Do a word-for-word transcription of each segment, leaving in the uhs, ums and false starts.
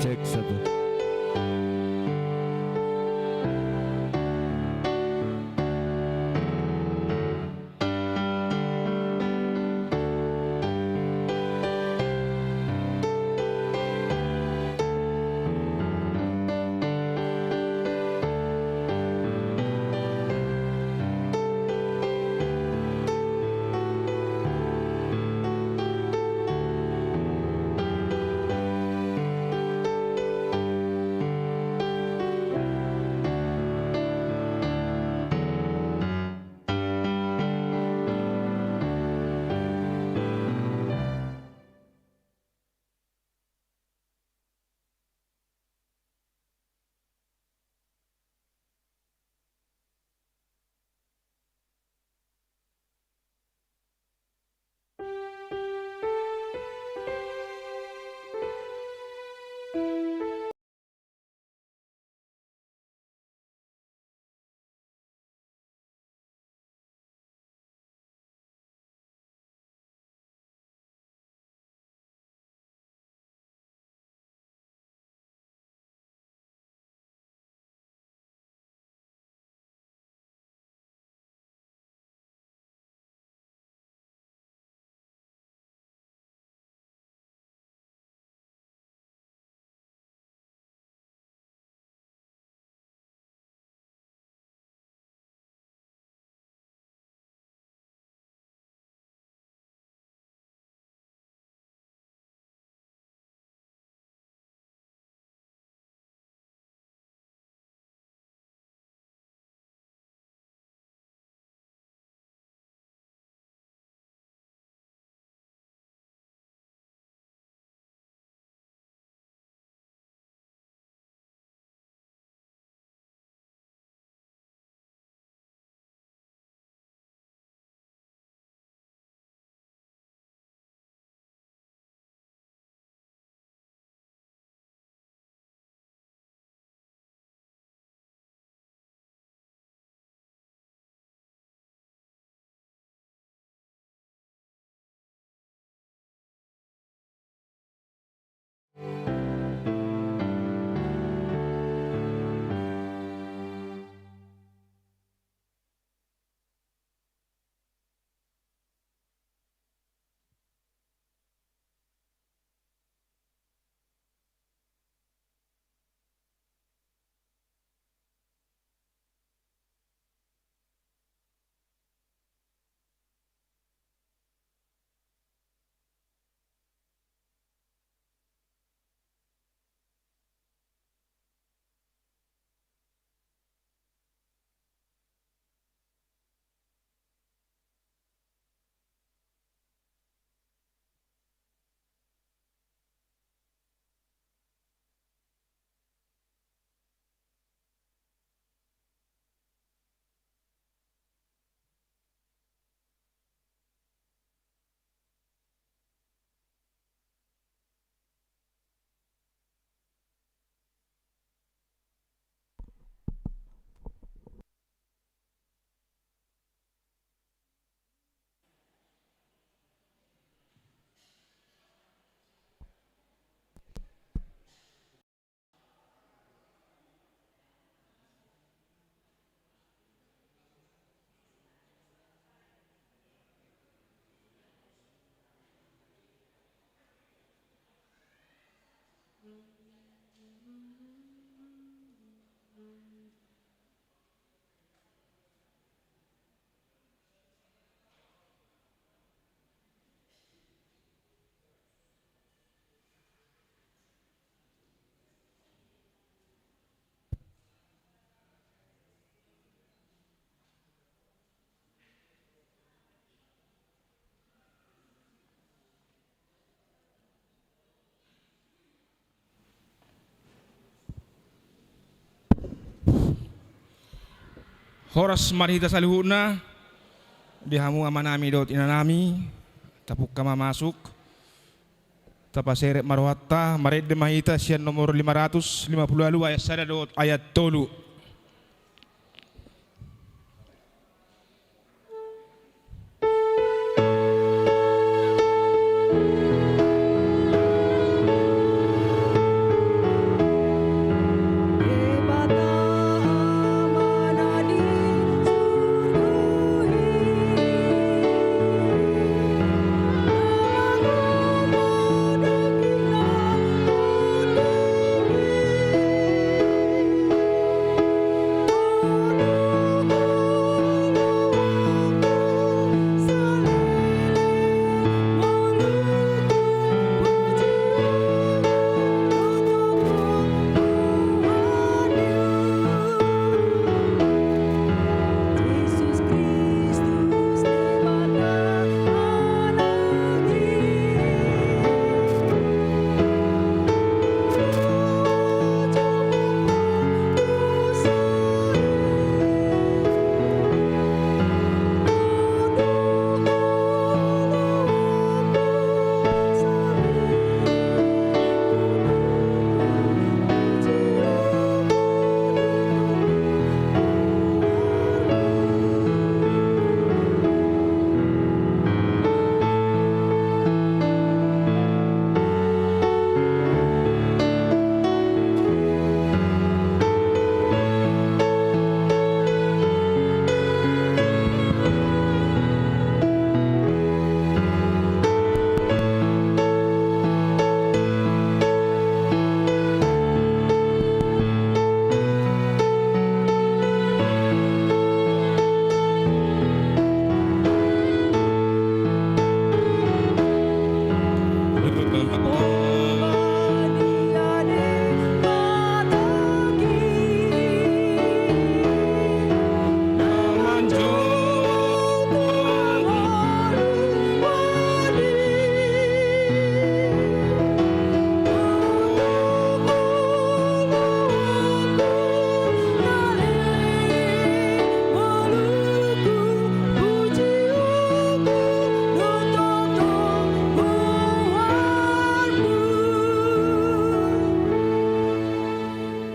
Cek satu. Horas ma di hita saluhutna, di hamu amanami dohot inanami, tapungka ma masuk. Tapaserep ma rohanta, marende ma hita sian nomor lima ratus lima puluh ualu ayat sada dohot ayat tolu.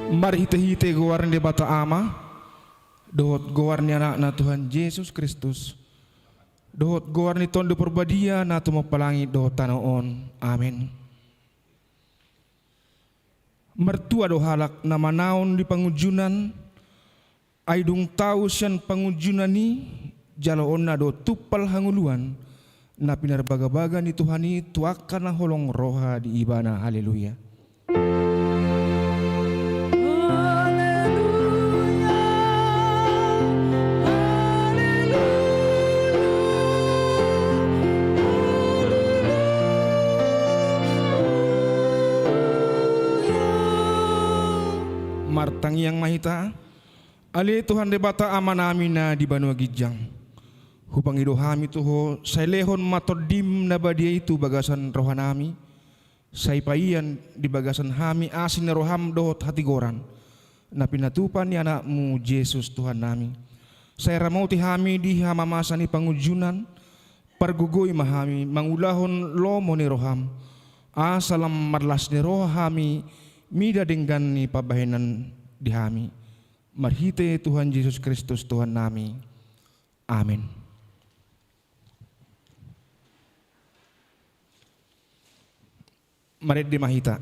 Marhite-hite goar ni Debata Ama, dohot goar ni Anakna Tuhan Jesus Kristus, dohot goar ni Tondi Parbadia na tumompa langit dohot tano on. Amen. Martua do halak na manaon di pangunjunan, ai dung tau sian pangunjunan i, jaloonna do tumpal hangoluan na pinarbagabaga ni Tuhan i tu angka na holong roha di ibana. Haleluya. Haleluya. Haleluya. Haleluya. Martangiang ma hita. Ale Tuhan Debata Amanami na di banua ginjang, hupangido hami tu Ho, sai lehon ma Tondim na badia i tu bagasan rohanami, sai paian di bagasan hami asi ni roham dohot hatigoran na pinatupa ni Anakmu Jesus Tuhannami. Sai ramoti hami di hamamasa ni pangunjunan, pargogoi ma hami mangulahon lomo ni roham, asa lam marlas ni roha hami mida denggan ni pambahenan di hami. Marhite Tuhan Jesus Kristus Tuhannami. Amen. Marende ma hita.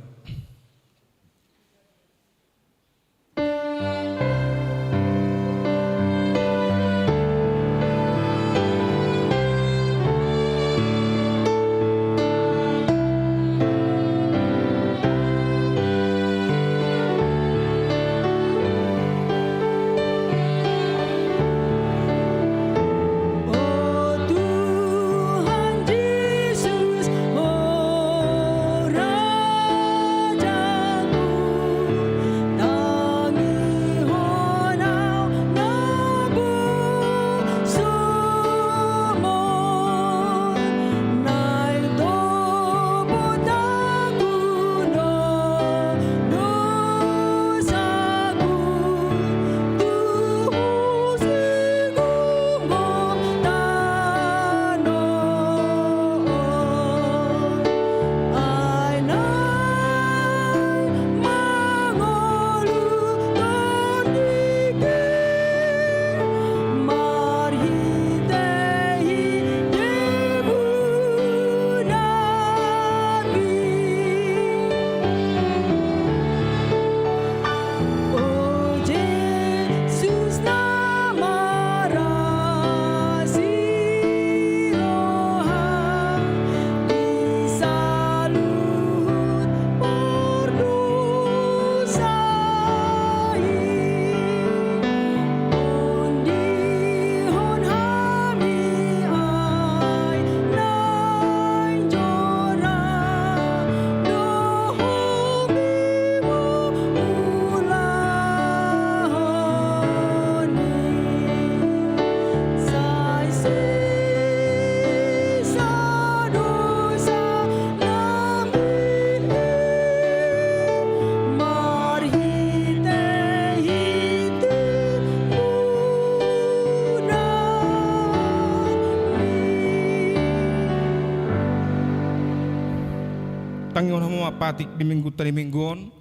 Tangihon hamu ma patik di minggunta di minggu on.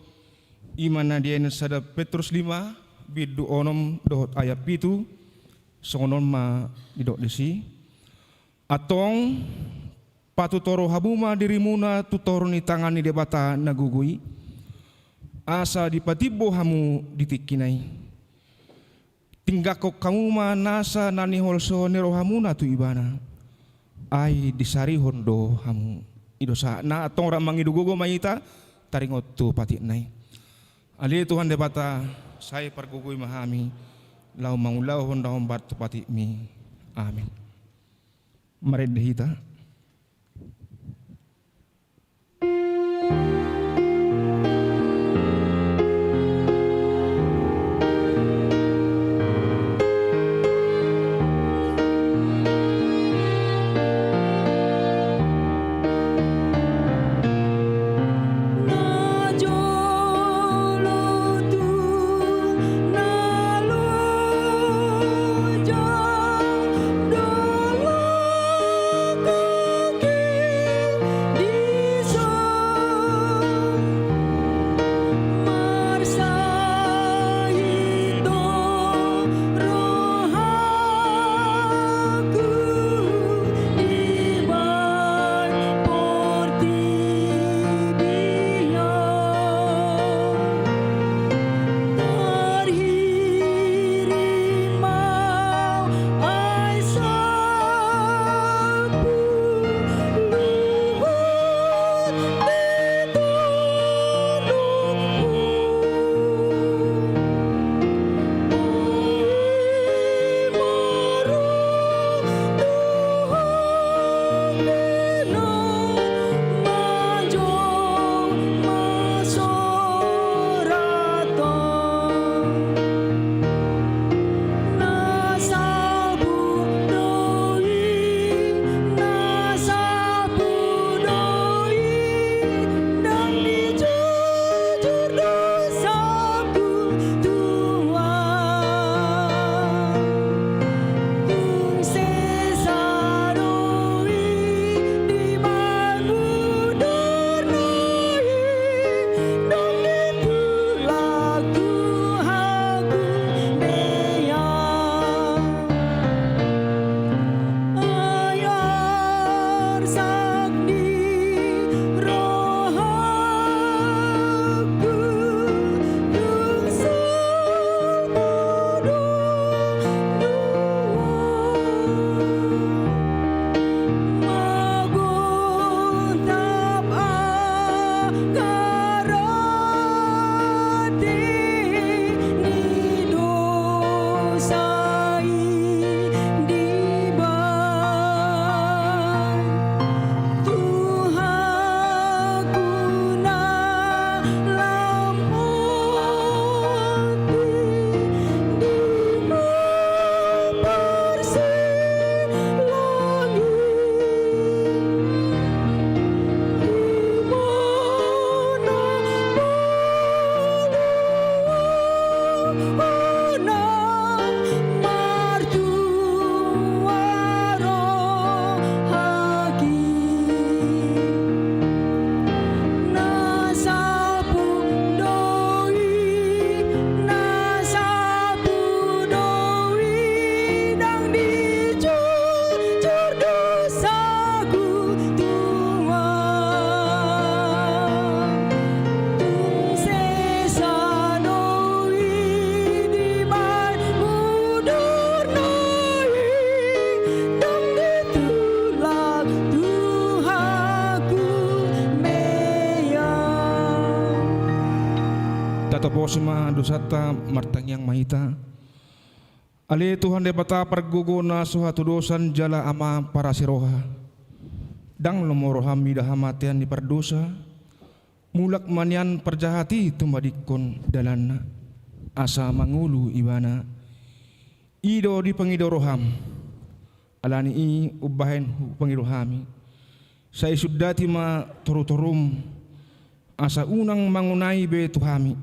I ma na dibaen sada Petrus lima, bindu onom dohot ayat pitu. Songon on ma didok disi. Antong, patutoro hamu ma dirimuna tu toru ni tangan ni Debata na gogo i, asa dipatimbo hamu di tingkina i. Tinggangkon hamu ma nasa na niholsohon ni rohamuna tu Ibana, ai disarihon do hamu. I do sahatna. Antong ra mangido gogo ma hita taringot tu patikna i. Ale Tuhan Debata, sai pargogoi ma hami laho mangulahon na hombar tu patikmi. Amen. Marende hita. Taposi ma dosanta, martangiang ma hita. Ale Tuhan Debata pargogo na so hatudosan jala Ama parasi roha. Ndang lomo roham mida hamatean ni pardosa. Mulak ma nian parjahat i tumbadingkon dalanna, asa mangolu ibana. I do dipangido roham. Alani i umbahen hupangido hami, sai sundati ma torutorum, asa unang mangonai be tu hami,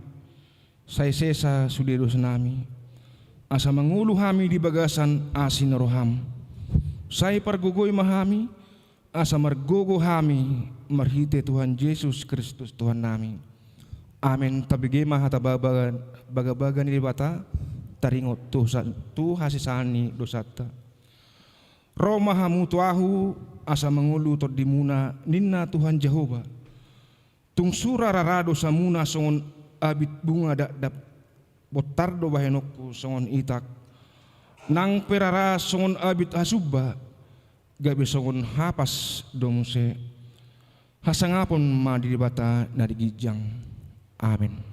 sai sesa sude dosanami, asa mangolu hami di bagasan asi ni roham. Sai pargogoi ma hami, asa margogo hami marhite Tuhan Jesus Kristus Tuhannami. Amen. Tabege ma hata baba-, bagabaga ni Debata, taringot tu sa-, tu hasesaan ni dosanta. Ro ma hamu tu ahu, asa mangolu tondimuna, ninna Tuhan Jahowa. Tung sura rara dosamuna songon abit bunga dakdak, bontar do bahenonku songon itak. Nang pe rara songon abit hasumba, gabe songon hapas do muse. Hasangapon ma di Debata na di ginjang. Amen.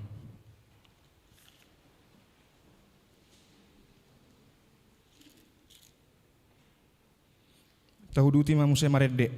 Tahuduti ma muse marende.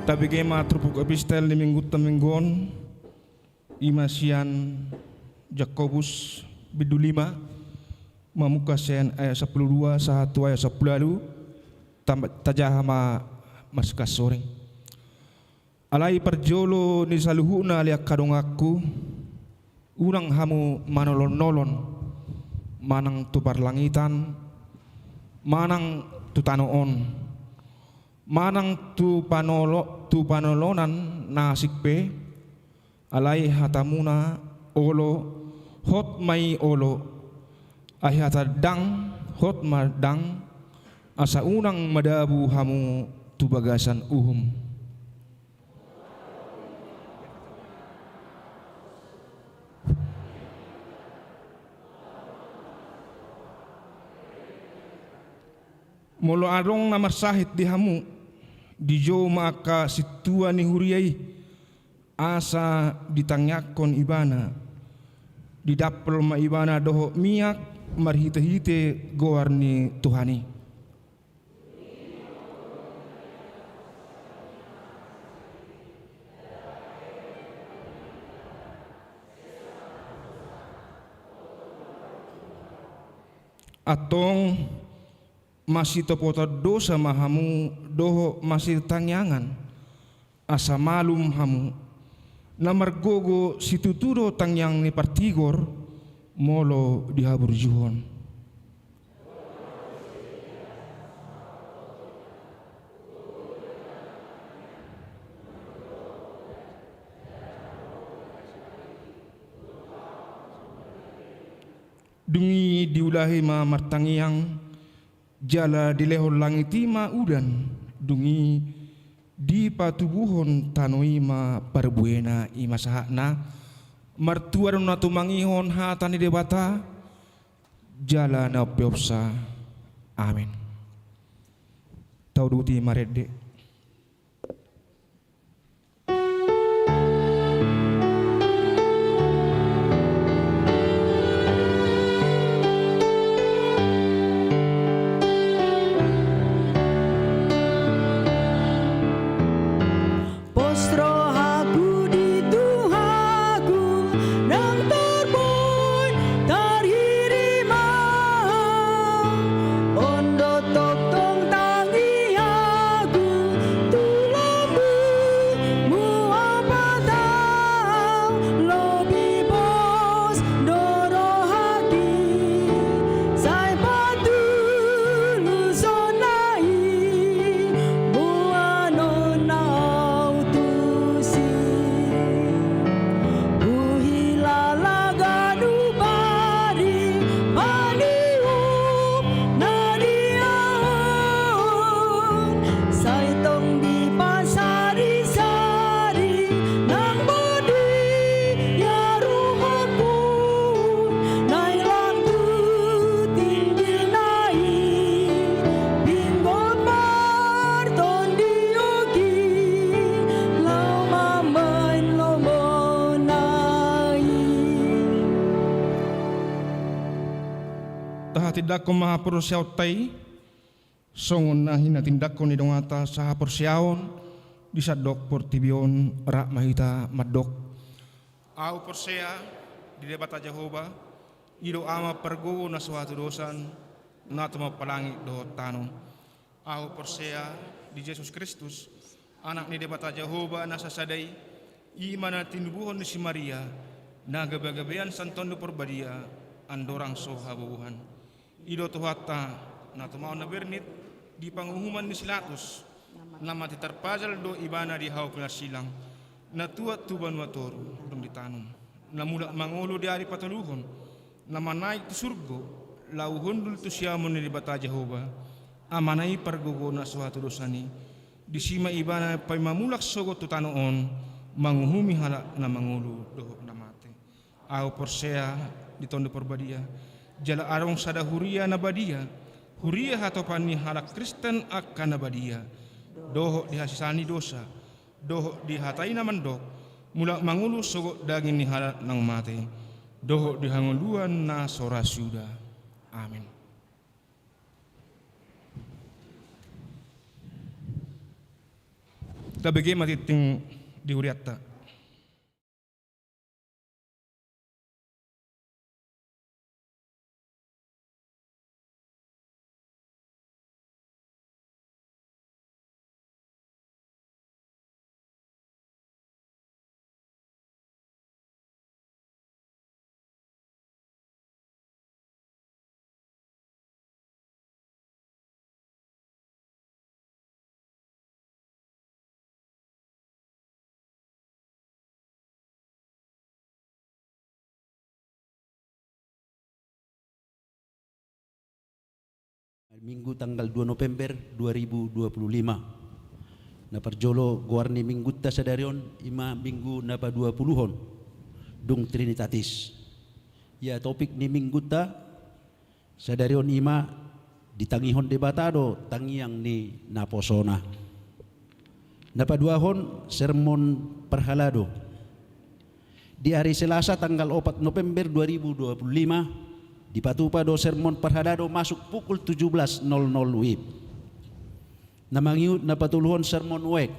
Tabege ma turpuk epistel ni minggunta minggu on. I ma sian Jakobus bindu lima, mamungka sian ayat sampulu dua sahat tu ayat sampulu ualu. Tajaha ma masikas soring. Alai parjolo ni saluhutna ale angka donganku, unang hamu manolon-nolon, manang tu parlangitan, manang tu tano on, manang tu panolo-, tu panolonan na asing pe, alai hatamuna olo, hot ma i olo, ai hata ndang, hot ma ndang, asa unang madabu hamu tu bagasan uhum. Molo adong na marsahit di hamu, dijou ma angka sintua ni huria i, asa ditangiangkon ibana, didampol ma ibana dohot miak marhitehite goar ni Tuhan i. Antong masitopotan dosa ma hamu dohot masitangiangan, asa malum hamu. Na margogo situtu do tangiang ni partigor, molo dihaburjuhon. Dung i diulahi ma martangiang, jala dilehon langit i ma udan, dung i dipatubuhon tano i ma parbuena. I ma sahatna. Martua do na tumangihon hata ni Debata, jala na umpeopsa. Amen. Tauduti marende. Pos rohaku di Tuhan Agung, naung tarboan tarhirima. On do tongtong tangiangku tu lambungmu, Amanta, lobi pos do rohangki, sai patuluson na i, boanonna au tusi. Huhilala ganup ari paniup na dia on, sai tong dipasarisari nang badia rohangku, naeng lam tu tingkina i, pinggol martondioki, laho mambahen lomona i. Tahatindangkon ma haporseaonta i, songon na hinatindangkon ni donganta sahaporseaon di sandok portibi on. Rap ma hita mandok. Ahu porsea di Debata Jahowa, i do Ama pargogo na so hatudosan, na tumompa langit dohot tano. Ahu porsea di Jesus Kristus, Anak ni Debata Jahowa na sasada i, i ma na tinubuhon ni si Maria, na gabegabean sian Tondi Parbadia, andorang so habubuhan. I do Tuhanta, na tumaon na bernit di panguhuman ni si Latus, na mate tarpajal do ibana di hau pinarsilang, na tuat tu banua toru, dung ditanom, na mulak mangolu di ari patoluhon, na manaek tu surgo, laho hundul tu siamun ni Debata Jahowa, Amana i pargogo na so hatudosan i. Disi ma ibana paima mulak sogot tu tano on, manguhumi halak na mangolu dohot na mate. Ahu porsea di Tondi Parbadia, jala adong sada huria na badia, huria hatopan ni halak Kristen angka na badia, dohot di hasesaan ni dosa, dohot di hata i na mandok, mulak mangolu sogot daging ni halak naung mate, dohot di hangoluan na so ra suda. Amen. Tabege ma tingting di hurianta. Minggu tanggal dua November dua ribu dua puluh lima. Na parjolo goar ni minggunta sadari on i ma minggu na paduapuluhon, dung Trinitatis. Ia topik ni minggunta sadari on i ma Ditangihon Debata do tangiang ni naposona. Na paduahon, sermon parhalado. Di ari Selasa tanggal opat November dua ribu dua puluh lima, dipatupa do sermon parhalado masuk pukul tujuh belas nol nol W I B. Na mangihut na patoluhon, sermon wijk.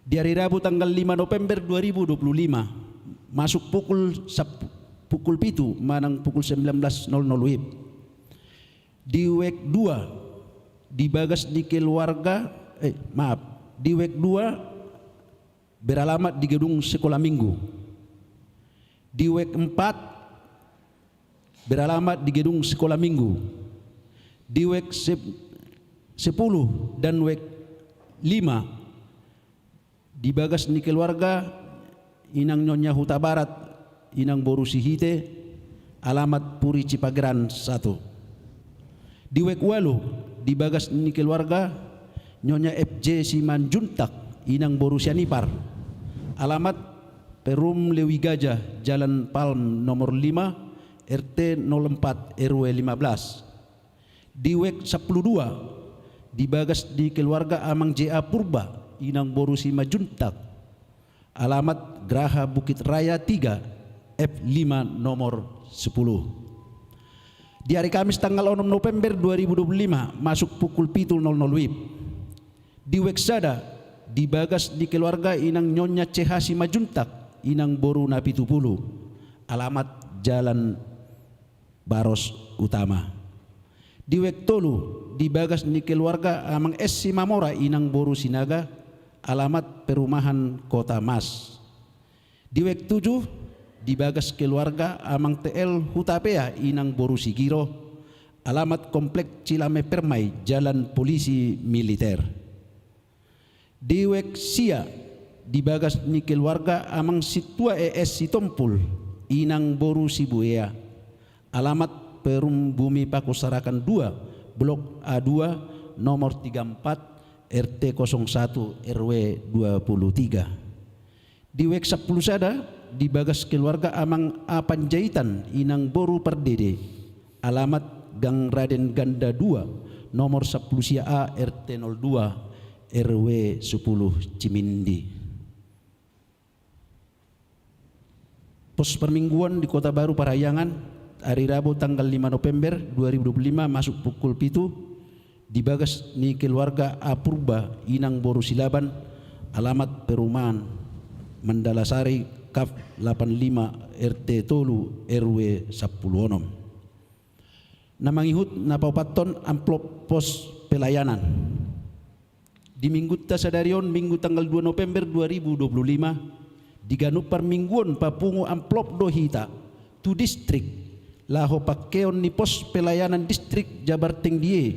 Di ari Rabu tanggal lima November dua ribu dua puluh lima, masuk pukul sap-, pukul pitu manang pukul sembilan belas nol nol W I B. Di wijk dua, di bagas ni keluarga, eh, maaf, di wijk dua, beralamat di gedung sekolah minggu. Di wijk empat, beralamat di gedung sekolah minggu. Di wijk sep-, sepuluh dan wijk lima, di bagas ni keluarga Inang Nyonya Hutabarat, Inang boru Sihite, alamat Puri Cipageran satu. Di wijk ualu, di bagas ni keluarga Nyonya F J Simanjuntak, Inang boru Sianipar, alamat Perum Lewi Gajah, Jalan Palm nomor lima, R T nol empat, R W lima belas. Di wijk sampulu dua, di bagas ni keluarga Amang J A Purba, Inang boru Simanjuntak, alamat Graha Bukit Raya tiga, F lima nomor sepuluh. Di ari Kamis tanggal onom November dua ribu dua puluh lima, masuk pukul pitu nol nol W I B. Di wijk sada, di bagas ni keluarga Inang Nyonya C H Simanjuntak, Inang boru Napitupulu, alamat Jalan Baros Utama. Di wijk tolu, di bagas ni keluarga Amang S Simamora, Inang boru Sinaga, alamat Perumahan Kota Mas. Di wijk tujuh, di bagas keluarga Amang T L Hutapea, Inang boru Sigiro, alamat Komplek Cilame Permai, Jalan Polisi Militer. Di wijk sia, di bagas ni keluarga Amang Sintua E S Sitompul, Inang boru Sibuea, alamat Perum Bumi Pakusarakan dua, Blok A dua, nomor tiga empat, R T kosong satu, R W dua puluh tiga. Di wijk sampulu sada, di bagas keluarga Amang A Panjaitan, Inang boru Pardede, alamat Gang Raden Ganda dua, nomor sampulu sia A, R T nol dua, R W sepuluh Cimindi. Pos parmingguon di Kota Baru Parahyangan, ari Rabu tanggal lima November dua ribu dua puluh lima, masuk pukul pitu, di bagas ni keluarga A Purba, Inang boru Silaban, alamat Perumahan Mandalasari, Kaf lapan lima, R T tolu, R W sampulu onom. Na mangihut na paopathon, amplop pos pelayanan. Di minggunta sadari on, Minggu tanggal dua November dua ribu dua puluh lima, di ganup parmingguon papungu amplop do hita tu distrik, laho pangkeon ni pos pelayanan distrik Jabarteng Due,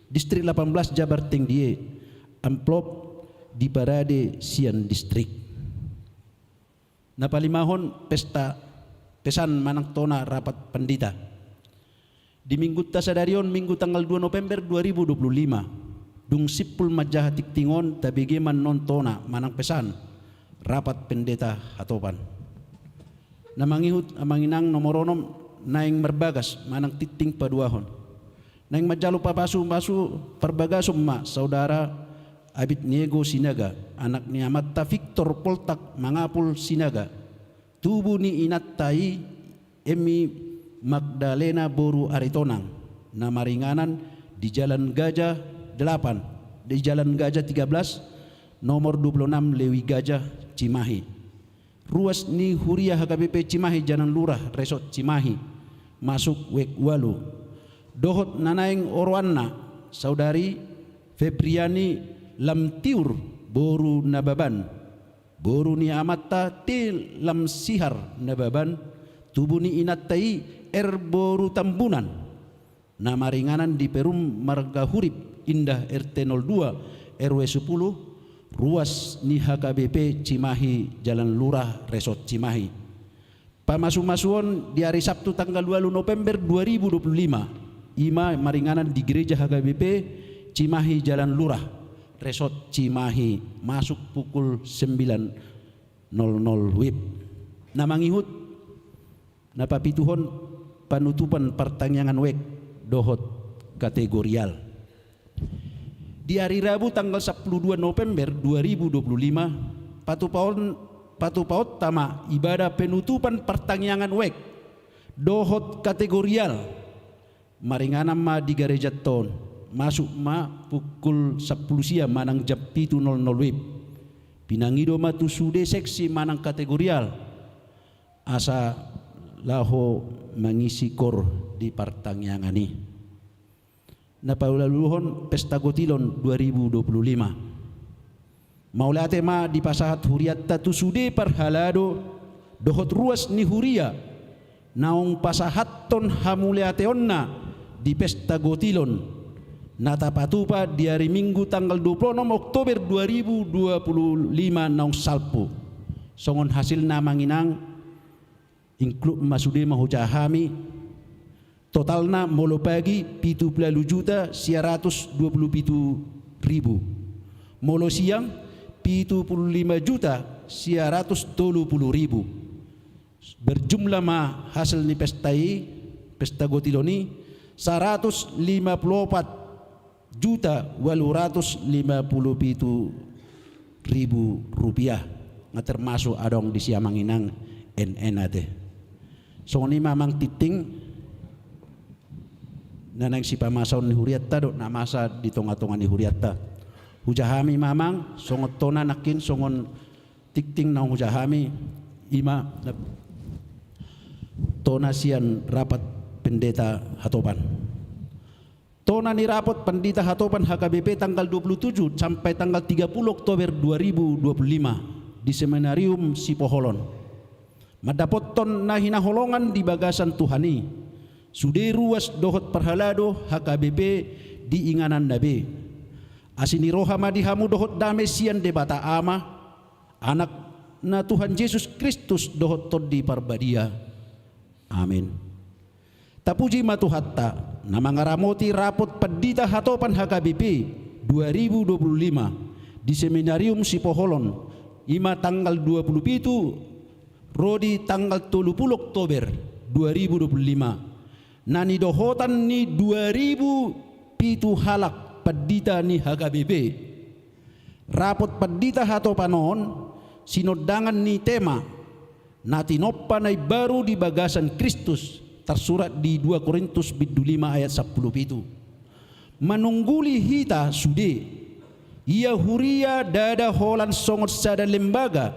distrik lapan belas Jabarteng Due, amplop diparade sian distrik. Na palimahon, pesta pesan manang tona rapat pandita. Di minggunta sadari on, Minggu tanggal dua November dua ribu dua puluh lima, dung simpul manjaha tingting on, tabege ma annon tona manang pesan rapat pendeta hatopan. Na mangihut, amang inang, nomor onom, naeng marbagas manang tingting paduahon. Naeng manjalo papasu-pasu parbagason ma saudara Abednego Sinaga, anak ni amanta Victor Poltak Mangapul Sinaga, tubu ni inanta i Emi Magdalena boru Aritonang, na maringanan di Jalan Gajah delapan, di Jalan Gajah tiga belas, nomor dua puluh enam Lewi Gajah, Cimahi. Ruas ni huria H K B P Cimahi Jalan Lurah, Resort Cimahi, masuk wijk ualu. Dohot na naeng oroanna, saudari Febriani Lamtiur boru Nababan, boru ni amanta T Lamsihar Nababan, tubu ni inanta i R boru Tambunan, na maringanan di Perum Marga Hurip Indah, R T nol dua, R W sepuluh, ruas ni H K B P Cimahi Jalan Lurah, Resort Cimahi. Pamasumasuon di ari Sabtu tanggal ualu November dua ribu dua puluh lima, i ma maringanan di Gereja H K B P Cimahi Jalan Lurah, Resort Cimahi, masuk pukul sembilan nol nol W I B. Na mangihut, na papituhon, panutupan partangiangan wijk dohot kategorial. Di ari Rabu tanggal sampulu dua November dua ribu dua pulu lima, patupaon-, patupaonta ma ibadah penutupan partangiangan wijk dohot kategorial. Maringanan ma di garejanta on, masuk ma pukul sampulu sia manang jam pitu nol nol wib. Pinangido ma tu sude seksi manang kategorial, asa laho mangisi koor di partangiangan i. Na paulualuhon, Pesta Gotilon dua ribu dua pulu lima. Mauliate ma dipasahat hurianta tu sude parhalado dohot ruas ni huria naung pasahathon hamuliateonna di Pesta Gotilon, na tapatupa di ari Minggu tanggal dua pulu onom Oktober dua ribu dua pulu lima naung salpu. Songon hasilna, amang inang, include ma sude ma hujaha hami. Totalna molo pagi pitu pulu ualu juta sia ratus dua pulu pitu ribu. Molo siang pitu pulu lima juta sia ratus tolu pulu ribu. Berjumlah ma hasil ni pesta i, Pesta Gotilon i, saratus lima pulu opat juta ualu ratus lima pulu pitu ribu rupiah. Nga termasuk adong disi, amang inang, N N ate. Songon i ma, amang, tingting na naeng sipamasaon ni hurianta dohot na masa di tongatonga ni hurianta. Hujaha hami ma, amang, songon tona nangkin, songon tingting naung hujaha hami, i ma na tona sian rapat pendeta hatopan. Tona ni rapot pandita hatopan H K B P tanggal dua puluh tujuh sampai tanggal tiga puluh Oktober dua ribu dua puluh lima di Seminarium Sipoholon. Mandapothon na hinaholongan di bagasan Tuhan i, sude ruas dohot parhalado H K B P di ingananna be. Asi ni roha ma di hamu dohot dame sian Debata Ama, Anak na Tuhan Jesus Kristus dohot Tondi Parbadia. Amin. Tapuji ma Tuhanta, na mangaramoti rapot pandita hatopan H K B P dua ribu dua puluh lima di Seminarium Sipoholon, i ma tanggal dua puluh pitu ro di tanggal tolu puluh Oktober dua ribu dua puluh lima, na nidohotan ni dua ribu pitu halak pandita ni H K B P. Rapot pandita hatopan on sinondangan ni tema na tinompa na imbaru di bagasan Kristus, tarsurat di dua Korintus bindu lima ayat sampulu pitu. Manungguli hita sude, ia huria ndada holan songon sada lembaga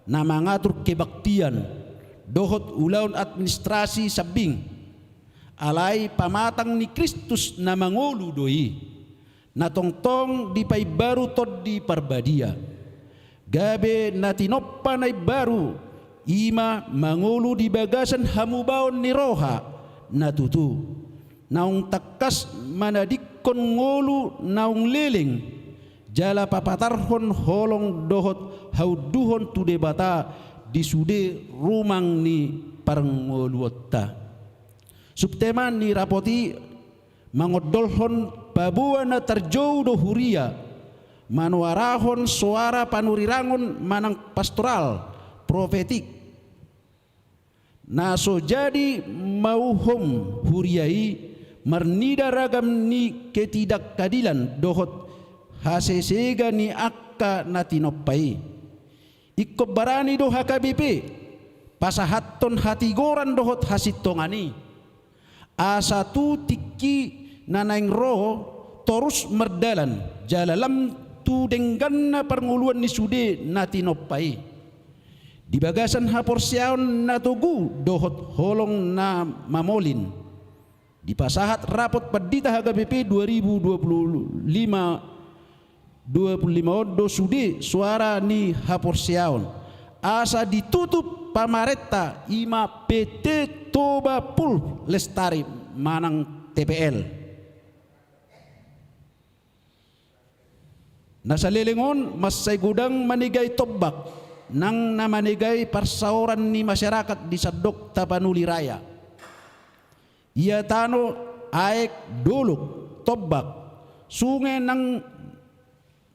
na mangatur kebaktian dohot ulaon administrasi sambing. Alai pamatang ni Kristus na mangolu do i, na tongtong dipaimbaru Tondi Parbadia. Gabe na tinompa na imbaru, i ma mangolu di bagasan hamubaon ni roha na tutu, naung tangkas manadingkon ngolu naung leleng, jala papatarhon holong dohot haunduhon tu Debata di sude rumang ni parngoluonta. Subtema ni rapot i mangondolhon paboa na tarjou do huria manoarahon soara panurirangon manang pastoral, profetik, na so jadi mauhom huria i marnida ragam ni ketidakadilan dohot hasesega ni angka na tinompa i. Ingkon barani do H K B P pasahathon hatigoran dohot hasintongan i, asa tu tingki na naeng ro torus mardalan jala lam tu dengganna parngoluon ni sude na tinompa i, di bagasan haporseaon na togu dohot holong na mamolin. Dipasahat rapot pandita H K B P dua ribu dua puluh lima, dua puluh lima on do sude soara ni haporseaon, asa ditutup pamarenta, i ma P T Toba Pulp Lestari manang T P L. Na saleleng on mansai godang manegai tombak nang na manegai parsaoran ni masyarakat di sandok Tapanuli Raya. Ia tano, aek, dolok, tombak, sunge nang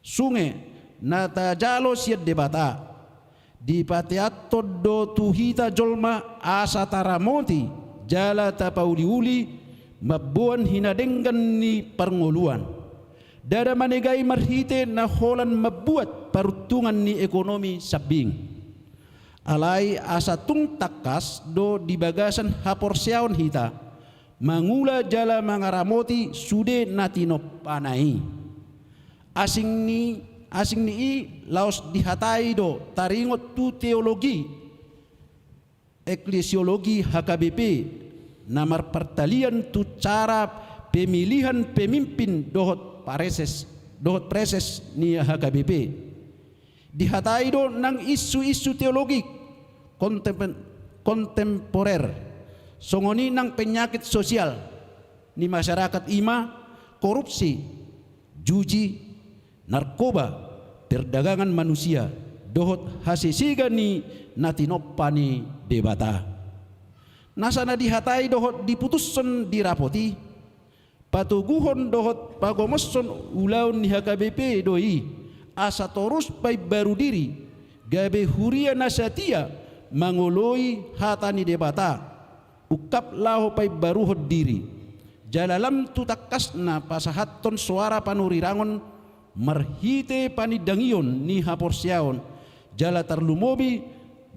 sunge na tajalo sian Debata, dipateanhon do tu hita jolma asa taramoti jala tapauliuli mamboan hinadenggan ni parngoluan. Ndada manegai marhite na holan mambuat paruntungan ni ekonomi sambing. Alai asa tung tangkas do di bagasan haporseaon hita mangula jala mangaramoti sude na tinompana i. Asing ni, asing ni i laos dihatai do taringot tu teologi eklesiologi H K B P na marpartalian tu cara pemilihan pemimpin dohot pareses, dohot preses ni H K B P. Dihatai do nang isu-isu teologik kontem-, kontemporer, songon i nang penyakit sosial ni masyarakat, i ma korupsi, juji, narkoba, perdagangan manusia, dohot hasesega ni na tinompa ni Debata. Nasa na dihatai dohot diputushon di rapot i, patoguhon dohot pagomoshon ulaon ni H K B P do i, asa torus paimbaru diri, gabe huria na satia mangoloi hata ni Debata, ungkap laho paimbaruhon diri, jala lam tu tangkasna pasahathon soara panurirangon marhite panindangion ni haporseaon, jala tarlumobi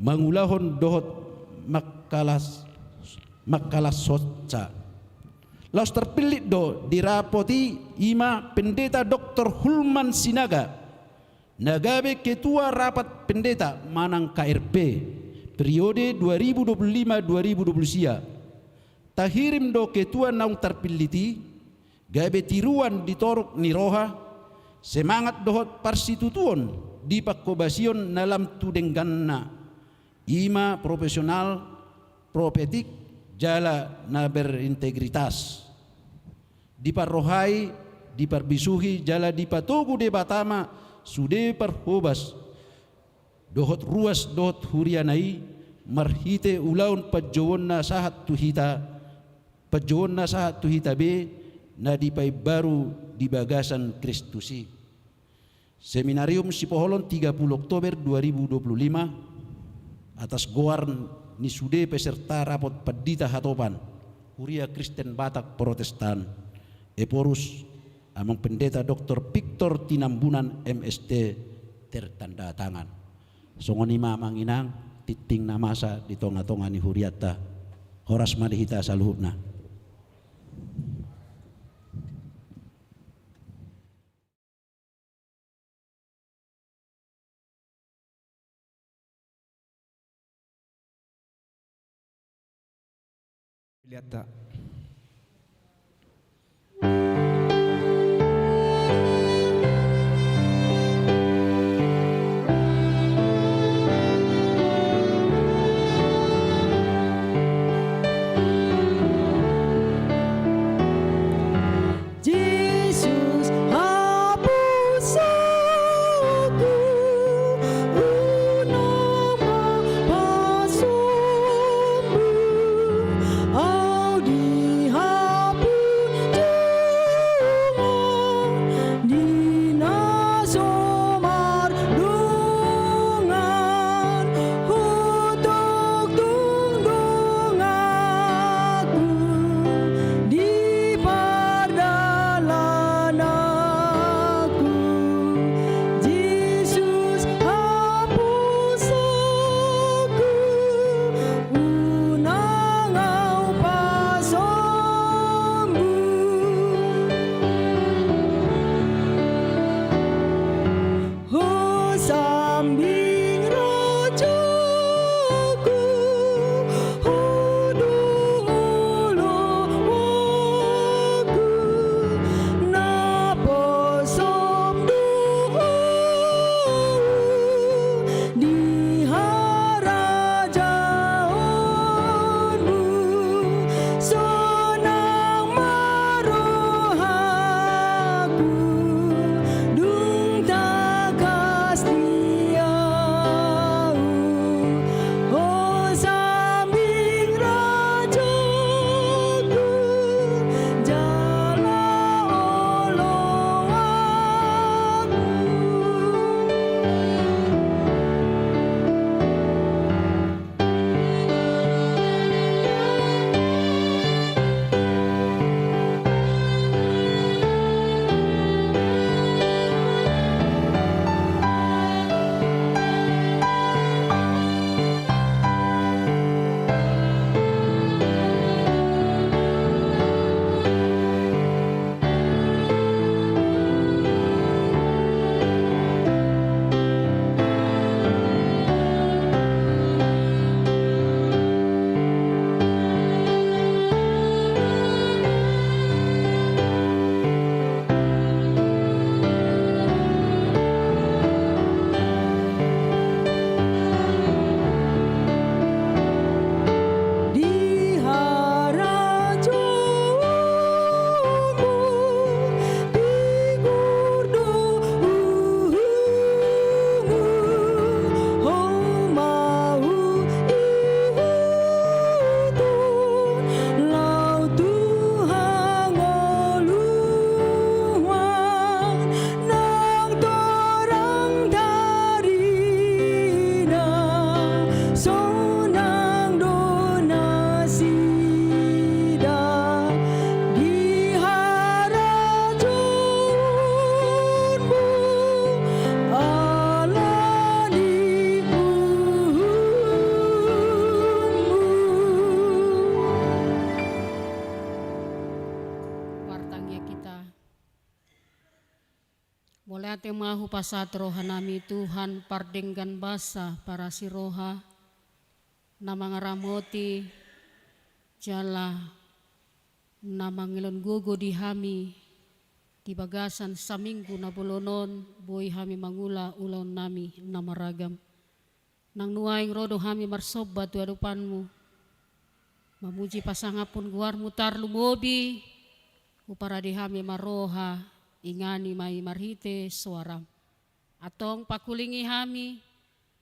mangulahon dohot mangkalas-, mangkalashonsa. Laos tarpillit do di rapot i, i ma Pendeta Doktor Hulman Sinaga, na gabe Ketua Rapat Pendeta manang K R P, periode dua ribu dua puluh lima dua ribu dua puluh sia. Tahirim do ketua naung tarpillit i, gabe tiruan di toruk ni roha, semangat dohot parsitutuon di panghobasion na lam tu dengganna, i ma profesional, profetik, jala na berintegritas. Diparrohai, diparbisuhi, jala dipatogu Debata ma sude parhobas dohot ruas dohot huriana i, marhite ulaon panjouonna sahat tu hita, panjouonna sahat tu hita be na dipaimbaru di bagasan Kristus i. Seminarium Sipoholon, tiga puluh Oktober dua ribu dua puluh lima, atas goar ni sude peserta rapot pandita hatopan Huria Kristen Batak Protestan, Ephorus, Amang Pendeta Doktor Victor Tinambunan, M S T, tertanda tangan. Songon i ma, Amang Inang, tingting na masa di tonga-tonga ni hurianta. Horas ma di hita saluhutna. Lihat tak? Jesus, hapusanku, unang ma pasombu au di Ate ma hupasahat rohanami Tuhan, pardenggan basa, parasi roha, na mangaramoti jala na mangelon gogo di hami di bagasan saminggu na bolon on, boi hami mangula ulaonnami na maragam. Nang nuaeng ro do hami marsomba tu adopanmu, mamuji pasangaphon goarmu tarlumobi, huparade hami ma roha, ingani ma i marhite soaram. Antong pangkulingi hami,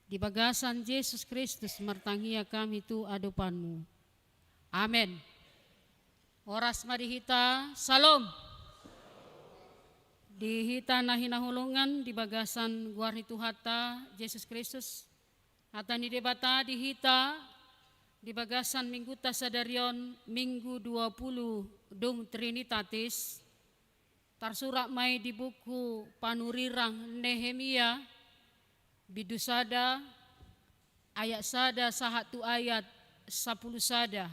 di bagasan Jesus Kristus martangiang hami tu adopanmu. Amen. Horas ma di hita, Salom. Di hita na hinaholongan di bagasan goar ni Tuhanta Jesus Kristus, hata ni Debata di hita di bagasan minggunta sadari on, Minggu dua puluh dung Trinitatis, tarsurat ma i di buku panurirang Nehemia, bindu sada, ayat sada sahat tu ayat sampulu sada.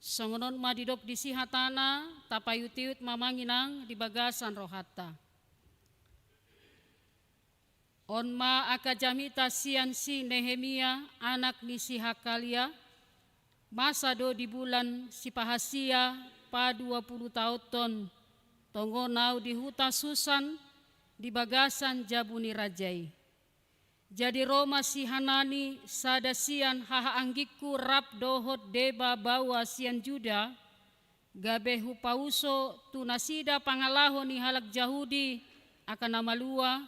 Songon on ma didok disi hatana, tapaiut-iut ma amang inang di bagasan rohanta. On ma angka jamita sian si Nehemia, anak ni si Hakalia. Masa do di bulan sipahasia, paduapuluh taonhon, tongon ahu di huta Susan, di bagasan jabu ni raja i. Jadi ro ma si Hanani, sada sian hahaanggingku, rap dohot deba baoa sian Juda, gabe hupauso tu nasida pangalaho ni halak Jahudi, angka na malua,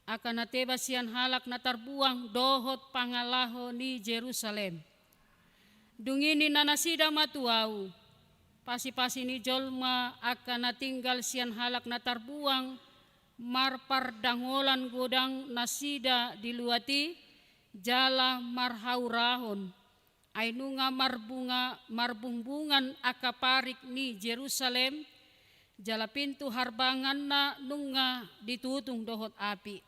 angka na teba sian halak na tarbuang, dohot pangalaho ni Jerusalem. Dung i ninna nasida ma tu ahu: Pasi-pasi ni jolma angka na tinggal sian halak na tarbuang, marpardangolan godang nasida di luat i, jala marhaurahon. Ai nunga marbunga, marbungbungan angka parik ni Jerusalem, jala pintu harbanganna nunga ditutung dohot api.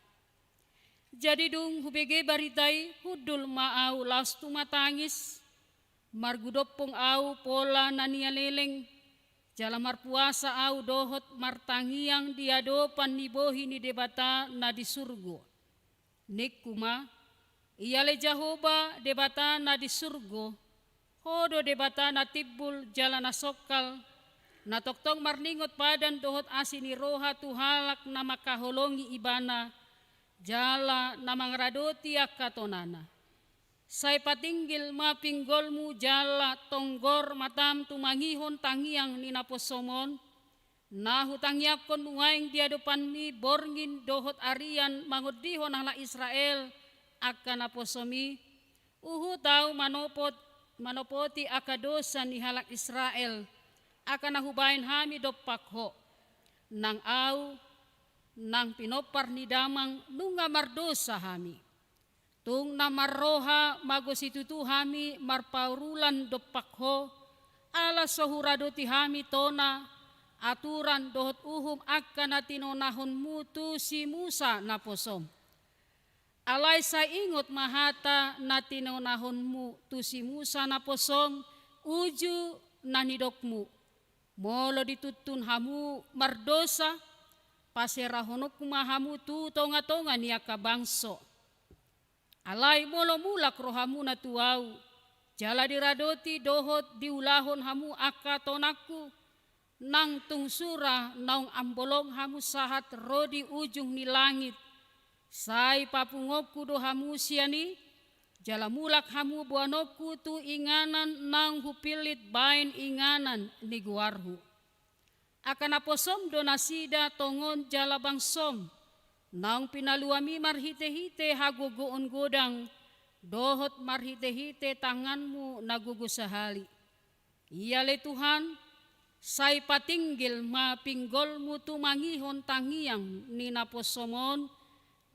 Jadi dung hubege barita i, hundul ma ahu laos tumatangis, margudompong ahu pola na nialeleng, jala marpuasa ahu dohot martangiang di adopan ni bohi ni Debata na di surgo. Ningku ma: Ia ale Jahowa, Debata na di surgo, Ho do Debata na timbul jala na songkal, na tongtong marningot padan dohot asi ni roha tu halak na mangkaholongi Ibana, jala na mangaradoti angka tonana. Sai patinggil ma pinggolmu jala tonggor matam tumangihon tangiang ni naposom on, na hutangiangkon nuaeng di adopanmi borngin dohot arian mangondihon halak Israel angka naposom i, huhut ahu manopot, manopoti angka dosa ni halak Israel, angka na hubahen hami dompak Ho. Nang ahu, nang pinompar ni damang, nunga mardosa hami. Tung na marroha mago situtu hami marpaurulan dompak Ho, ala so huradoti hami tona, aturan dohot uhum angka na tinonaHonmu tu si Musa naposom. Alai sai ingot ma hata na tinonaHonmu tu si Musa naposom, uju na nidokMu: Molo dituntun hamu mardosa, paserahononku ma hamu tu tonga-tonga ni angka bangso. Alai molo mulak rohamuna tu ahu, jala diradoti dohot diulahon hamu angka tonangku, nang tung sura naung ambolong hamu sahat ro di ujung ni langit, sai papunguonku do hamu sian i, jala mulak hamu boanonku tu inganan naung hupillit bahen inganan ni goarhu. Angka naposom do nasida tongon jala bangsom, naung pinaluaMi marhite-hite hagogoon godang, dohot marhite-hite tanganMu na gogo sahali. Ia ale Tuhan, sai patinggil ma pinggolMu tumangihon tangiang ni naposom on,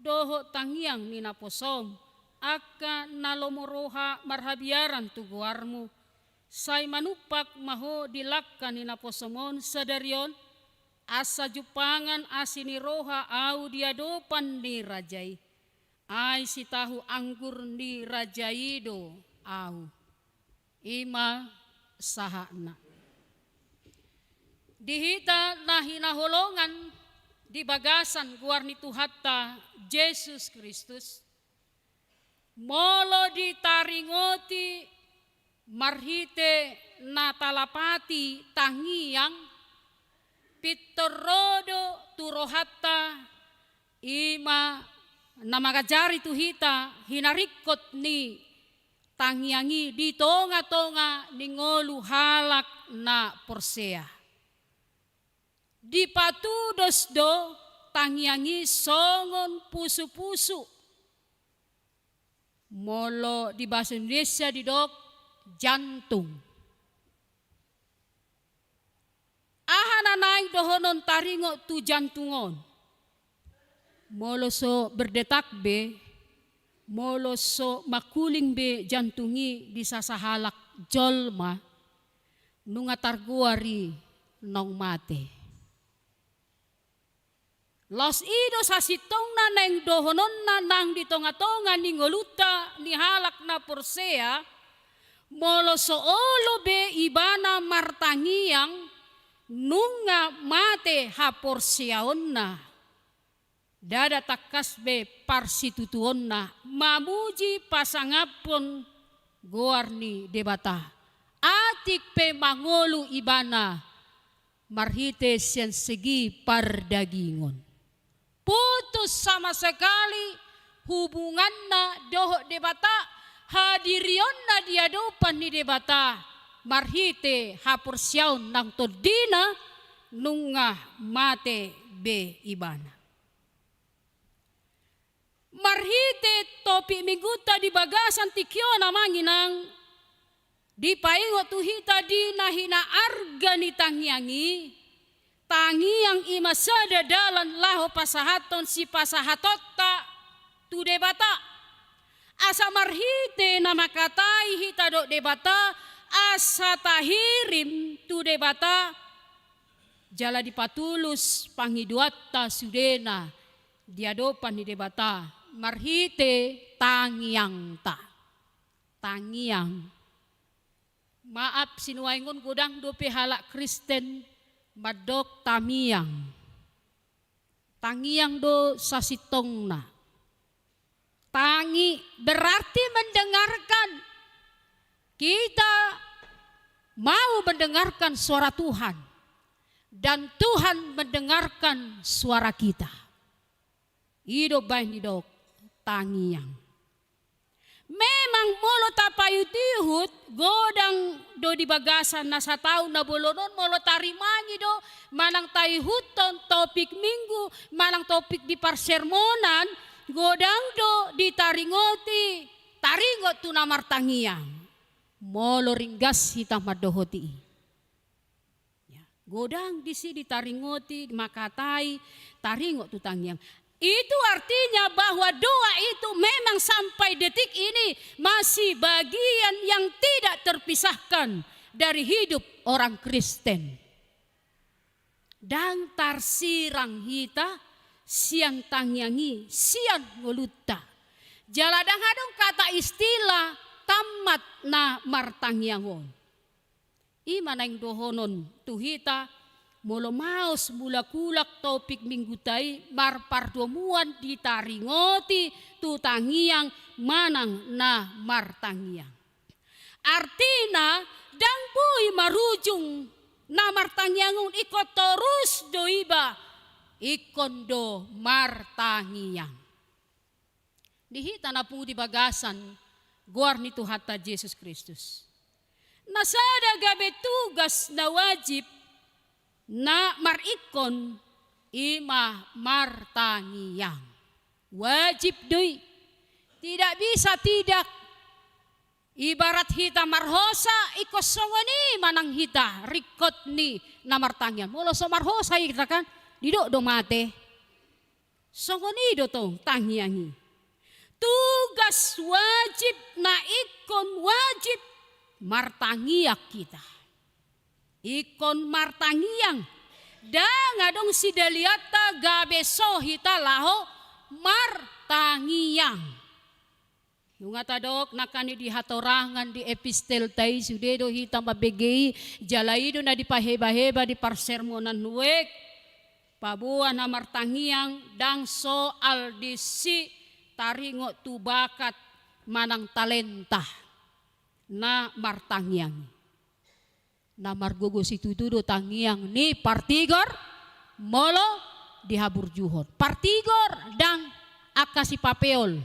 dohot tangiang ni naposom, angka na lomo roha marhabiaran tu goarMu. Sai manumpak ma Ho di langka ni naposom on sadari on, asa jumpangan asi ni roha ahu di adopan ni raja i. Ai sitahu anggur ni raja i do ahu. I ma sahatna. Di hita na hinaholongan, Di bagasan goar ni Tuhanta Jesus Kristus, molo ditaringoti marhite na talapati tangiang, pintor ro do tu rohanta, i ma na mangajari tu hita hinaringkot ni tangiang i di tonga-tonga ni ngolu halak na porsea. Dipatudos do tangiang i songon pusu-pusu. Molo di bahasa Indonesia didok jantung. Aha na naeng dohonon taringot tu jantung on? Molo so berdetak be, molo so mangkuling be jantung i di sasahalak jolma, nunga targoar i naung mate. Laos i do sasintongna naeng dohononna nang di tonga-tonga ni ngolunta ni halak na porsea, molo so olo be ibana martangiang, nunga mate haporseaonna. Ndada tangkas be parsitutuonna mamuji pasangaphon goar ni Debata. Atik pe mangolu ibana marhite sian segi pardagingon. Putus sama sekali hubunganna dohot Debata, hadirionna di adopan ni Debata, marhite haporseaon nang tondina, nunga mate be ibana. Marhite topik minggunta di bagasan tingki on, amang inang, dipaingot tu hita di na hinaarga ni tangiang i. Tangiang i ma sada dalan laho pasahathon sipasahatonta tu Debata. Asa marhite na mangkatai hita dohot Debata, asa tahirim tu Debata, jala dipatulus pangidoanta sudena di adopan ni Debata marhite tangiangta. Tangiang. Maaf, sinuaeng on godang dope halak Kristen mandok tamiang. Tangiang do sasintongna. Tangi berarti mendengarkan. Kita mau mendengarkan suara Tuhan. Dan Tuhan mendengarkan suara kita. I do baen didok tangiang. Memang molo tapaihut-ihut, godang do di bagasan na sataon na bolon on, molo tarimangi do manang taihuthon topik minggu manang topik di parsermonan, godang do ditaringoti taringot tu na martangiang. Molo ringgas hita mandohoti i. Ya, godang disi ditaringoti, mangkatai, taringot tu tangiang. Itu artinya bahwa doa itu memang sampai detik ini masih bagian yang tidak terpisahkan dari hidup orang Kristen. Ndang tarsirang hita sian tangiang i sian ngolunta. Jala ndang adong kata istilah tamat na martangiang on. I ma naeng dohonon tu hita, molo maos mulak-ulak topik minggunta i marpardomuan ditaringoti tu tangiang manang na martangiang. Artina, ndang boi marujung na martangiang on, ingkon torus do iba ingkon do martangiang. Di hita na pungu di bagasan goar ni Tuhanta Jesus Kristus, na sada gabe tugas na wajib na maringkon i ma martangiang. Wajib do i. Tidak bisa tidak. Ibarat hita marhosa, ingkon songon i ma nang hita ringkot ni na martangiang. Molo so marhosa hita kan, didok do mate. Songon i do tong tangiang i. Tugas wajib na ingkon wajib martangiang hita. Ingkon martangiang. Ndang adong sidalianta gabe so hita laho martangiang. Nunga tadok nangkin i di hatorangan di epistelta i, sude do hita mambege i, jala i do na dipaheba-heba di parsermonan nuaeng. Paboa na martangiang ndang soal disi taringot tu bakat manang talenta na martangiang i. Na margogo situtu do tangiang ni partigor molo dihaburjuhon. Partigor ndang angka sipapeol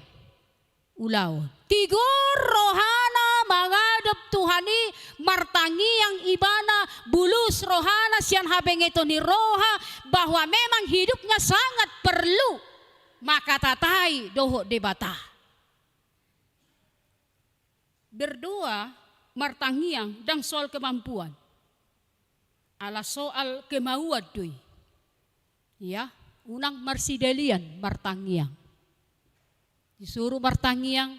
ulaon. Tigor rohana mangadop Tuhan i, martangiang ibana, bulus rohana sian habengeton ni roha, bahwa memang hidupnya sangat perlu mangkatatai dohot Debata. Berdoa, martangiang, ndang soal kemampuan. Ala soal kemauan do i. Ia, unang marsidalian martangiang. Disuru martangiang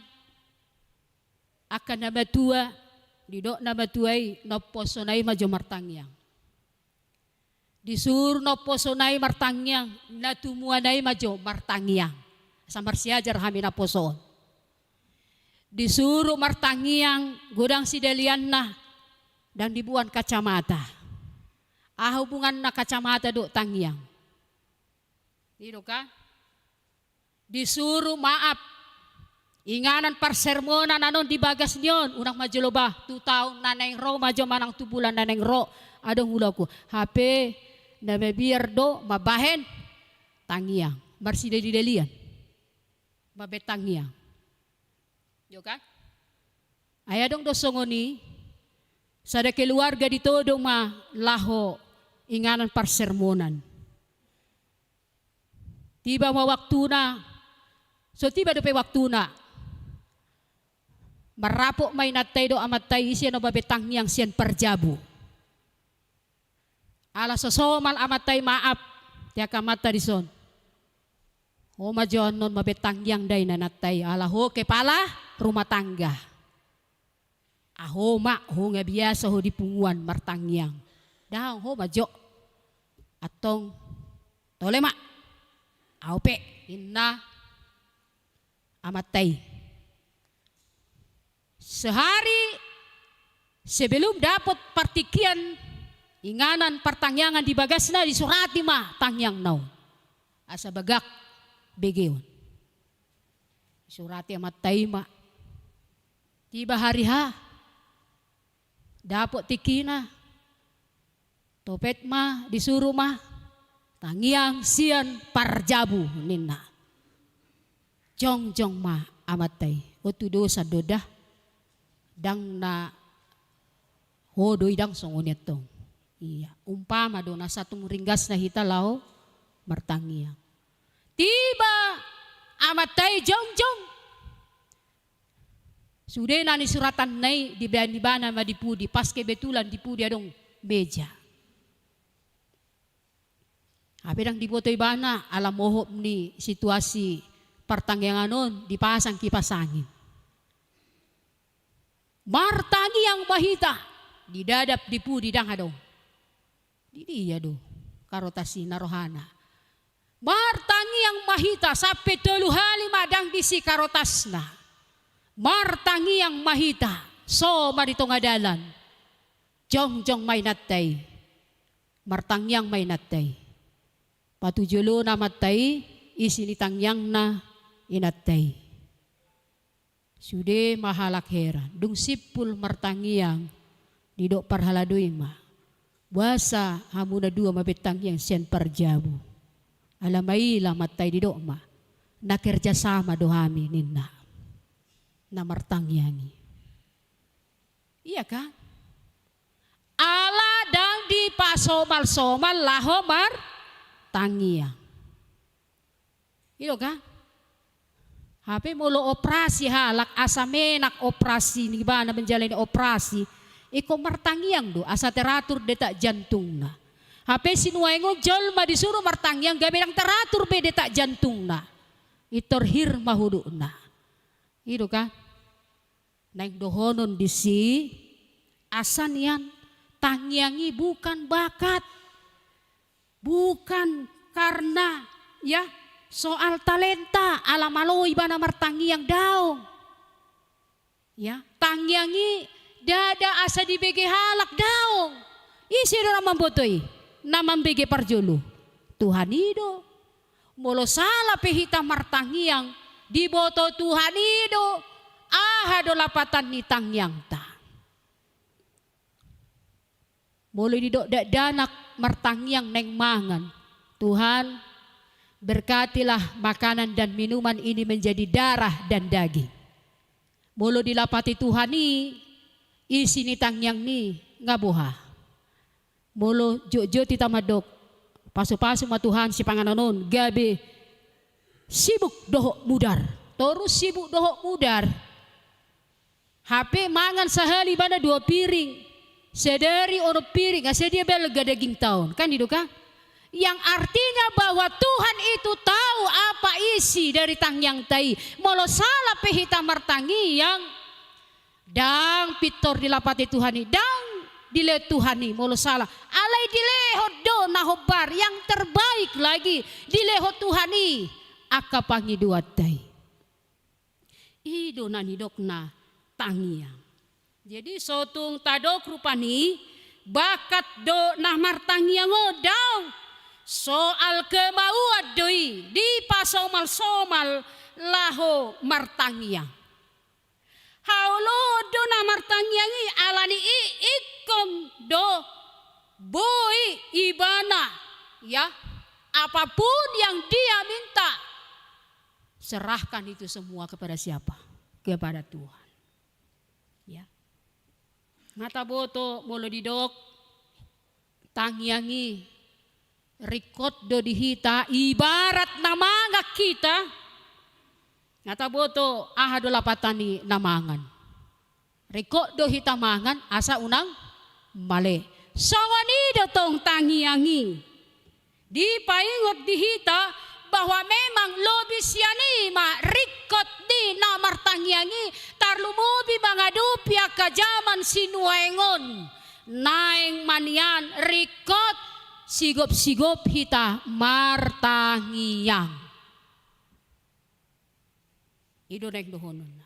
angka na matua, didok na matua i, na umposona i ma jo martangiang. Disuru na umposona i martangiang, na tumuana i ma jo martangiang. Asa marsiajar hami na poso on. Disuru martangiang, godang sidalianna, ndang diboan kacamata. Aha hubunganna kacamata dohot tangiang? I do kan? Disuru maaf. Inganan parsermonan annon di bagas ni on, unang ma jolo bah, tu taon na naeng ro ma jo manang tu bulan na naeng ro, adong ulaonku. Hape na mabiar do mambahen tangiang. Marsidali-dalian mambahen tangiang. Jo kan? Ai adong do songon i, sada keluarga ditodong ma laho inganan parsermonan. Tiba ma waktuna, so tiba dope waktuna. Marrapot ma inanta i dohot amanta i, ise na mambahen tangiang sian parjabu. Ala so somal amanta i maaf, tiak amanta dison. Ho ma jo annon mambahen tangiang da inanta i, ala ho kepala rumah tangga. Aho ma, ho nga biasa ho di punguan martangiang. Daong, ho ma jo. Antong, tole ma. Ahu pe, inna amanta i. Sehari sebelum dapot partingkian inganan partangiangan di bagasna, disurati ma tangiangna on. Asa bagak begeon. Disurati amanta i ma. Tiba hari H, dapot tingkina. Topet ma, disuru ma tangiang sian parjabu ninna. Jongjong ma amanta i. O, tudosan do da. Ndang na ho do i, ndang songon i antong. Ia, umpama do na satung ringgasna hita laho martangiang. Tiba amanta i jongjong. Sude na nisuratanna i dibaen ibana ma di pudi, pas kebetulan di pudi adong meja. Hape ndang diboto ibana, ala mohop ni situasi partangiangan on, dipasang kipas angin. Martangiang ma hita, didadap di pudi ndang adong. Di dia do karotas i na rohana. Martangiang ma hita, sampe tolu hali ma ndang disi karotasna. Martangiang ma hita, so ma di tonga dalan. Jongjong ma inanta i. Martangiang ma inanta i. Patujolona amanta i isi ni tangiangna inanta i. Sude ma halak heran, dung simpul martangiang, didok parhalado i ma. Boasa hamu na dua mambahen tangiang sian parjabu? Ala maila amanta i, didok ma. Na kerja sama do hami ninna. Na martangiang i. Ia kan? Ala ndang dipasomal-somal laho martangiang. I do kan? Hape molo operasi halak, asa menak operasi, ibana menjalani operasi, ingkon martangiang do asa teratur detak jantungna. Hape sinuaeng on jolma disuru martangiang, gabe ndang teratur be detak jantungna. Intor hir ma hudukna. I do kan? Naeng dohonon disi, asa nian, tangiang i bukan bakat. Bukan karena, ya, soal talenta, ala malo ibana martangiang, daong. Ya, tangiang i ndada asa dibege halak, daong. Ise do na mamboto i? Na mambege parjolo. Tuhan i do. Molo sala pe hita martangiang, diboto Tuhan i do aha do lapatan ni tangiangta. Molo didok dakdanak martangiang naeng mangan, "Tuhan, berkatilah makanan dan minuman ini menjadi darah dan daging." Molo dilapati Tuhan i, isi ni tangiang ni, nga boha. Molo jotjot hita mandok, "Pasupasu ma Tuhan sipanganon on, gabe sibuk dohot mudar." Torus sibuk dohot mudar. Hape mangan sahali ibana dua piring, sadari onom piring, asa dia balga dagingta on. Kan i do kan? Yang artinya bahwa Tuhan itu tahu apa isi dari tangiangta i. Molo sala pe hita martangiang, ndang pintor dilapati Tuhan i, ndang dilehon Tuhan i molo sala. Alai dilehon do na hombar, yang terbaik lagi, dilehon Tuhan i angka pangidoanta i. I do na nidokna tangiang. Jadi so tung tadok rupani, bakat do na martangiang on, daong. Soal kemauan do i, dipasomalsomal laho martangiang. Haoloan do na martangiang i, alani i ingkon do boi ibana, ya, apapun yang dia minta, serahkan itu semua kepada siapa? Kepada Tuhan. Ya. Nga taboto molo didok tangiang i, ringkot do di hita, ibarat na mangan hita. Nga taboto aha do lapatan ni na mangan. Ringkot do hita mangan, asa unang male. Songon i do tong tangiang i. Dipaingot di hita bahwa memang lobi sian i ma ringkot ni na martangiang i, tarlumobi mangadopi angka jaman sinuaeng on. Naeng ma nian ringkot sigopsigop hita martangiang. I do naeng dohononna.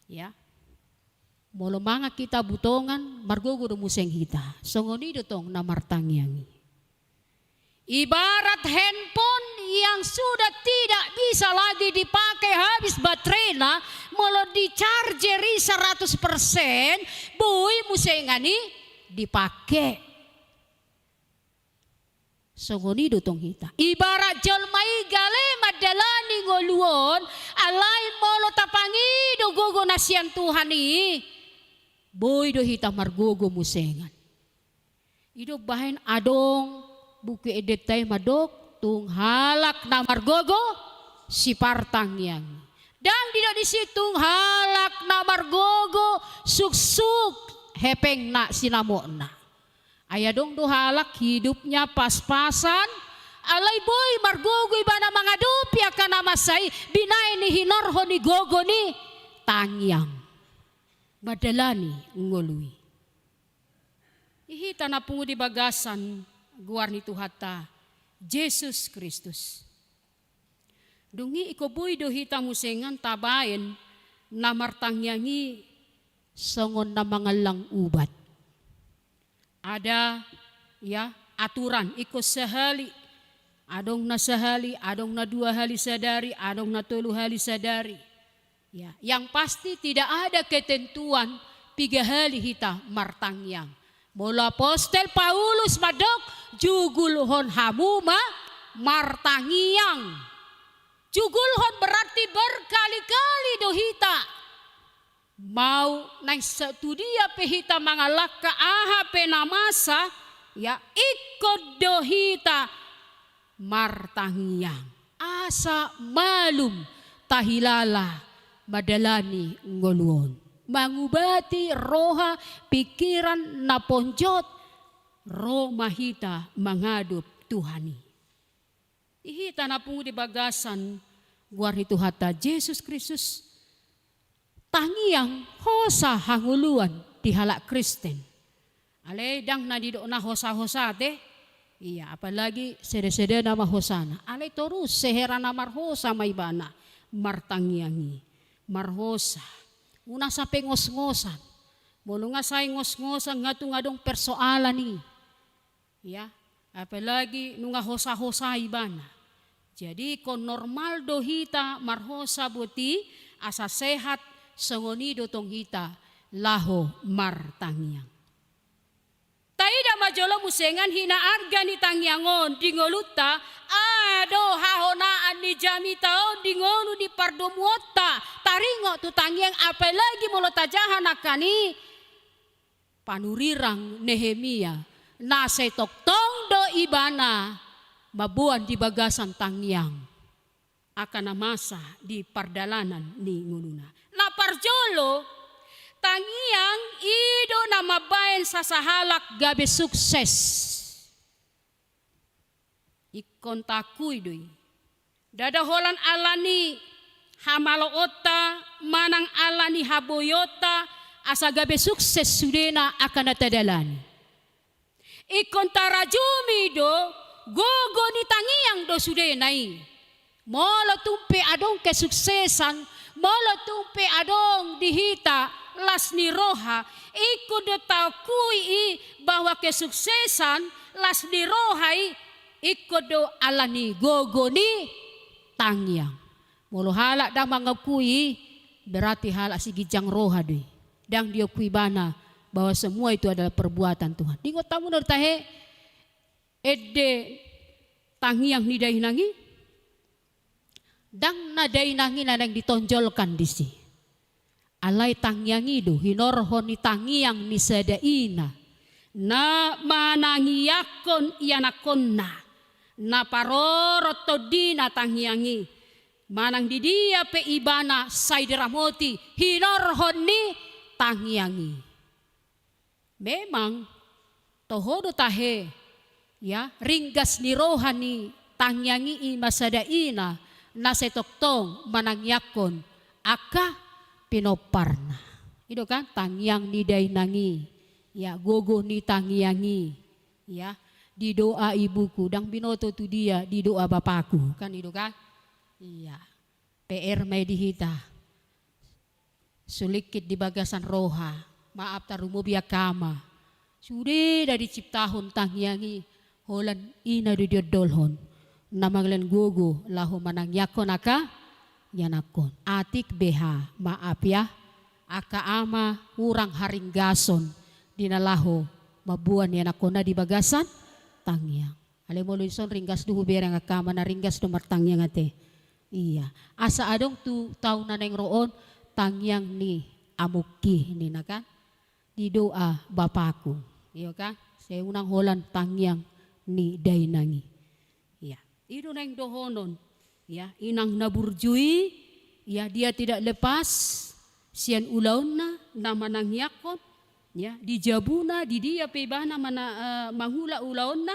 Ya. Molo mangan hita butongan, margogo do muse hita. Songon i do tong na martangiang i. Ibarat handphone yang sudah tidak bisa lagi dipakai, habis baterainya, molo di-charger i seratus persen, boi muse nangkin i dipake. Songon i do tong hita. Ibarat jolma i gale mandalani ngolu on, alai molo tapangido gogo na sian Tuhan i, boi do hita margogo muse nangkin. I do bahen adong buku endenta i mandok, tung halak na margogo sipartangiang. Ndang didok disi tung halak na margogo suksuk hepengna sinamotna. Ai adong do halak hidupnya pas-pasan, alai boi margogo ibana mangadopi angka na masa i, binahen i hinorhon ni gogo ni tangiang. Mandalani ngolu i. I hita na pungu di bagasan goar ni Tuhanta Jesus Kristus. Dung i ingkon boi do hita muse nangkin tabaen na martangiang i songon na mangallang ubat. Ada, ya, aturan, ingkon sahali, adong na sahali, adong na dua hali sadari, adong na tolu hali sadari. Ya, yang pasti tidak ada ketentuan piga hali hita martangiang. Molo apostel Paulus mandok, jugulhon hamu ma martangiang. Jugulhon berarti berkali-kali do hita. Mau naeng sa-, tu dia pe hita mangalangka aha pe na masa, ya, ingkon do hita martangiang. Asa malum tahilala mandalani ngolu on. Mangubati roha pikiran na ponjot, ro ma hita mangadop Tuhan i. I hita na pungu di bagasan goar ni Tuhanta Jesus Kristus. Tangiang hosa hangoluan di halak Kristen. Alai ndang na didok na hosa-hosa te. Ia, apalagi sedesede nama hosana. Alai torus sehera na marhosa ma ibana martangiang i. Marhosa. Unang sape ngos-ngosan. Molo nga sai ngos-ngosan nga tung adong persoalan i. Ya. Apalagi nunga hosa-hosa ibana. Jadi ingkon normal do hita marhosa boti asa sehat, songon i do tong hita laho martangiang. Taida ma jolo muse nangkin hinaarga ni tangiang on di ngolunta, aha do hahonaan ni jamita on di ngolu ni pardomuonta, taringot tu tangiang, apalagi molo tajaha nangkin i panurirang Nehemia, na sai tongtong do ibana mamboan di bagasan tangiang angka na masa di pardalanan ni ngoluna. Na parjolo, tangiang i do na mambaen sasahalak gabe sukses. Ingkon taakui do i. Ndada holan alani hamaloonta manang alani haboionta asa gabe sukses sudena angka na tadalani. Ingkon tarajumi do gogo ni tangiang do sudena i. Molo tung pe adong kesuksesan, molo tung pe adong di hita las ni roha, ingkon do taakui i bahwa kesuksesan, las ni roha i ingkon do alani gogo ni tangiang. Molo halak ndang mangakui i, berarti halak siginjang roha do i. Ndang diakui ibana bahwa semua itu adalah perbuatan Tuhan. Diingot hamu na do tahe, ende tangiang ni dainang i? Ndang na dainang i na naeng ditonjolkan disi. Alai tangiang i do hinorhon ni tangiang ni sada ina na manangiangkon ianakkonna, na parorot tondina tangiang i, manang di dia pe ibana sai diramoti hinorhon ni tangiang i. Memang toho do tahe, ya, ringgas ni roha ni tangiang i, i ma sada ina na sai tongtong manangiangkon angka pinomparna. I do kan, tangiang ni dainang i, ya, gogo ni tangiang i, ya, didoa ibuku, ndang binoto tu dia, didoa bapaku, kan i do kan? Iya. P R ma i di hita. Sulingkit di bagasan roha, maaf, tarumobi angka ama. Sude na diciptahon tangiang i, holan ina do diondolhon na mangalehon gogo laho manangiangkon angka ianakkon. Atik beha, maaf ya, angka ama hurang haringgason di na laho mamboan ianakkonna di bagasan tangiang. Alai molo dison ringgas do hubereng angka ama, na ringgas do martangiang ate. Iya. Asa adong tu tau na naeng ro on tangiang ni amongki ninna kan. Didoa bapaku. Iya kan? Sai unang holan tangiang ni dainang i. Iya. I do naeng dohonon. Ya, inang na burju i, ya, dia tidak lepas sian ulaonna na manangiangkon, ya, di jabuna, di dia pe ibana mana, eh, mangula ulaonna,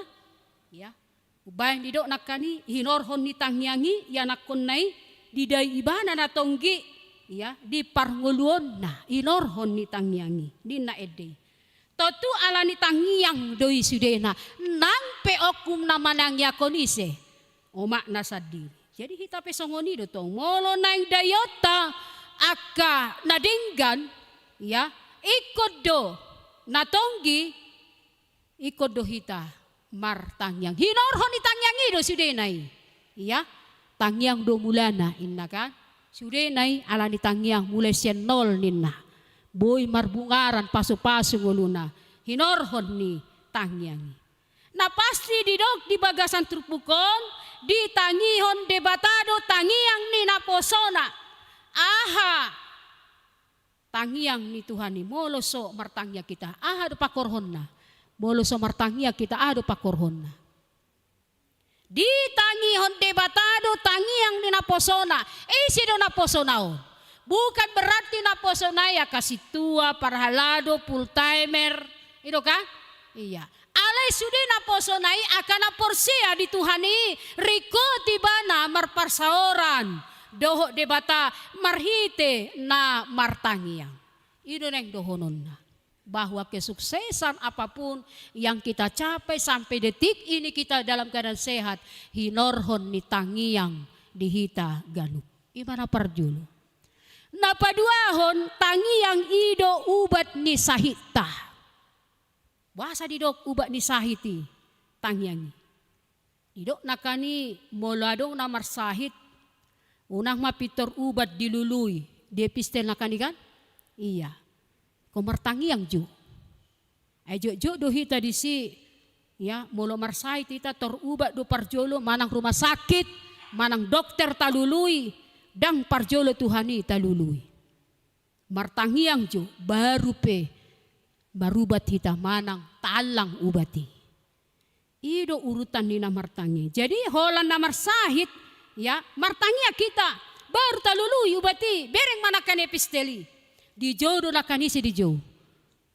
ya. Umbaen didok nangkin i, hinorhon ni tangiang i ianakkonna i, didai ibana na tonggi, ya, di parngoluonna, hinorhon ni tangiang i, ninna ende i. Tontu alani tangiang do i sudena, nang pe okkon na manangiangkon ise, omakna sandiri. Jadi hita pe songon i do tong, molo naeng daionta angka na denggan, ya, ingkon do na tonggi, ingkon do hita martangiang. Hinorhon ni tangiang i do sudena i. Iya, tangiang do mulana, ninna kan. Sudena i alani tangiang mulai sian nol ninna. Boi marbungaran pasupasu ngoluna. Hinorhon ni tangiang i. Na pasti didok di bagasan turpuk on, ditangihon Debata do tangiang ni naposona. Aha tangiang ni Tuhan i, molo so martangiang hita, aha do pangkorhonna? Molo so martangiang hita, aha do pangkorhonna? Ditangihon Debata do tangiang ni naposona. Ise do naposona on? Bukan berarti naposona i angka sintua, parhalado, full timer. I do kan? Iya. Alai sude naposona i angka na porsea di Tuhan i, ringkot ibana marparsaoran dohot Debata marhite na martangiang. I do naeng dohononna, bahwa kesuksesan apapun yang kita capai sampai detik ini kita dalam keadaan sehat, hinorhon ni tangiang di hita ganup. I ma na parjolo. Na paduahon, tangiang i do ubat ni sahitta. Boasa didok ubat ni sahit i? tangiang i. Didok nangkin i molo adong na marsahit, unang ma pintor ubat dilului, di epistel nangkin i kan? Ia. Ingkon martangiang jo. Ai jotjot do hita disi, ya, molo marsahit hita tor ubat do parjolo, manang rumah sakit, manang dokter talului, ndang parjolo Tuhan i talului. Martangiang jo, baru pe marubat hita manang taallang ubat i. I do urutan ni na martangiang. Jadi holan na marsahit, ya, martangiang hita, baru talului ubat i, bereng ma nangkin epistel i. Dijou do nangkin ise dijou.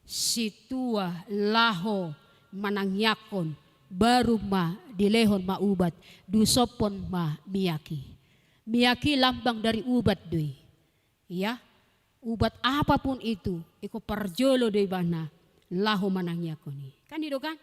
Sintua laho manangiangkon, baru ma dilehon ma ubat, diusophon ma miak i. Miak i lambang dari ubat do i. Ia, ubat apapun itu, ingkon parjolo do ibana laho manangiangkon i. Kan i do kan?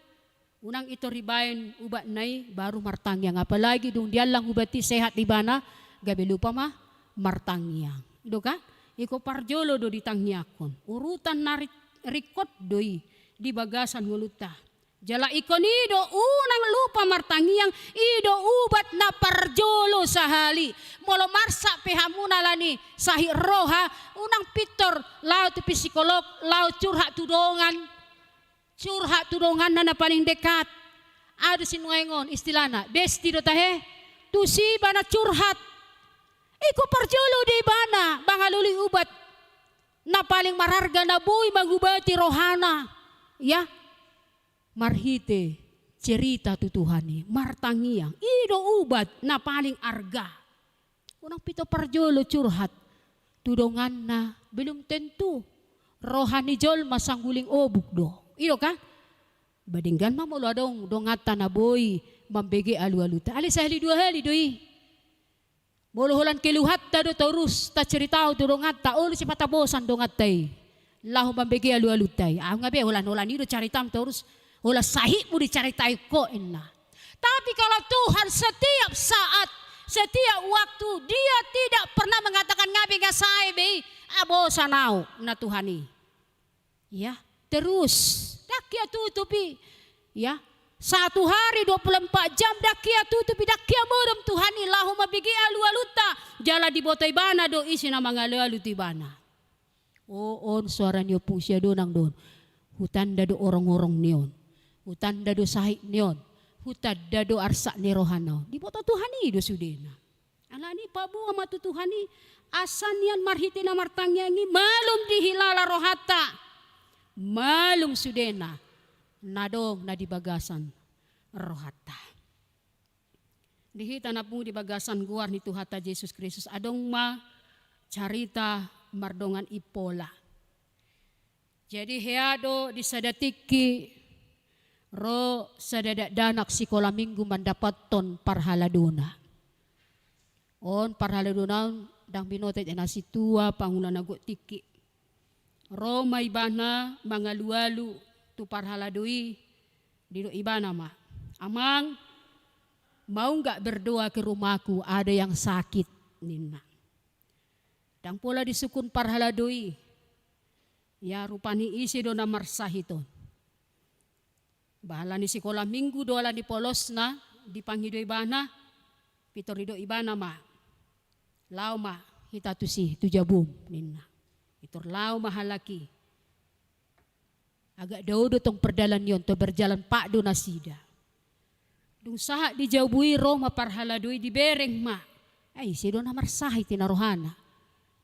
Unang pintor dibaen ubatna i baru martangiang. Apalagi dung diallang ubat i sehat ibana, gabe lupa ma martangiang. I do kan? Ingkon parjolo do ditangiangkon. Urutan na ri-, ringkot do i di bagasan ngolunta. Jala ingkon i do unang lupa martangiang, i do ubat na parjolo sahali. Molo marsak pe hamu na ala ni sahit roha, unang pintor laho tu psikolog, laho curhat tu dongan. Curhat tu donganna na paling dekat. Adong sinuaengon istilahna, besti do tahe. Tusi ibana curhat. Ingkon parjolo do ibana mangalului ubat na paling mararga na boi mangubati rohana. Ya. Marhite cerita tu Tuhan i, martangiang. I do ubat na paling arga. Unang pintor parjolo curhat tu donganna, belum tentu roha ni jolma sangguling obuk do. I do kan? Ba denggan ma molo adong donganta na boi mambege alualunta. Alai sahali dua hali do i. Molo holan keluhanta do torus taceritahon tu donganta, olo sipata bosan donganta i laho mambege alualunta i. Au nga be holan-holan i do caritam torus, holan sahitmu dicaritai ho inna. Tapi kalau Tuhan setiap saat, setiap waktu, Dia tidak pernah mengatakan nga be nga sae be i, ah, bosan au, na Tuhan i. Ya, terus. Ndang hea tutup i. Ya, satu hari dua puluh empat jam ndang hea tutup i, ndang hea modom Tuhan i laho mambege alualunta. Jala diboto ibana do ise na mangalualu tu ibana. O, on soara ni Ompung Siadonang do on. Hutanda do orong-orong ni on. Hutanda do sahit ni on. Hutanda do arsak ni rohana on. Diboto Tuhan i do sudena. Alani paboa ma tu Tuhan i, asa nian marhite na martangiang i, malum dihilala rohanta. Malum sudena, na adong na di bagasan rohanta. Di hita na pungu di bagasan goar ni Tuhanta Jesus Kristus, adong ma carita mardongan impola. Jadi hea do di sada tingki ro sada dakdanak sikola minggu mandapothon parhaladona. On parhaladona on ndang binoto i, na sintua, pangula na gok tingki. Ro ma ibana mangalualu tu parhalado i, didok ibana ma, "Amang, mau nggak berdoa ke rumahku, ada yang sakit," ninna. Ndang pola disungkun parhalado i. Ia rupani ise do na marsahit on. Ba ala ni sikola minggu do ala ni polosna dipangido ibana, pintor didok ibana ma, "Laho ma hita tusi tu jabum," ninna. Pintor laho ma halak i. Agak dao do tong pardalan ni on, tong berjalan pat do nasida. Dung sahat di jabu i ro ma parhalado i, dibereng ma. Ai ise do na marsahit i, na rohana.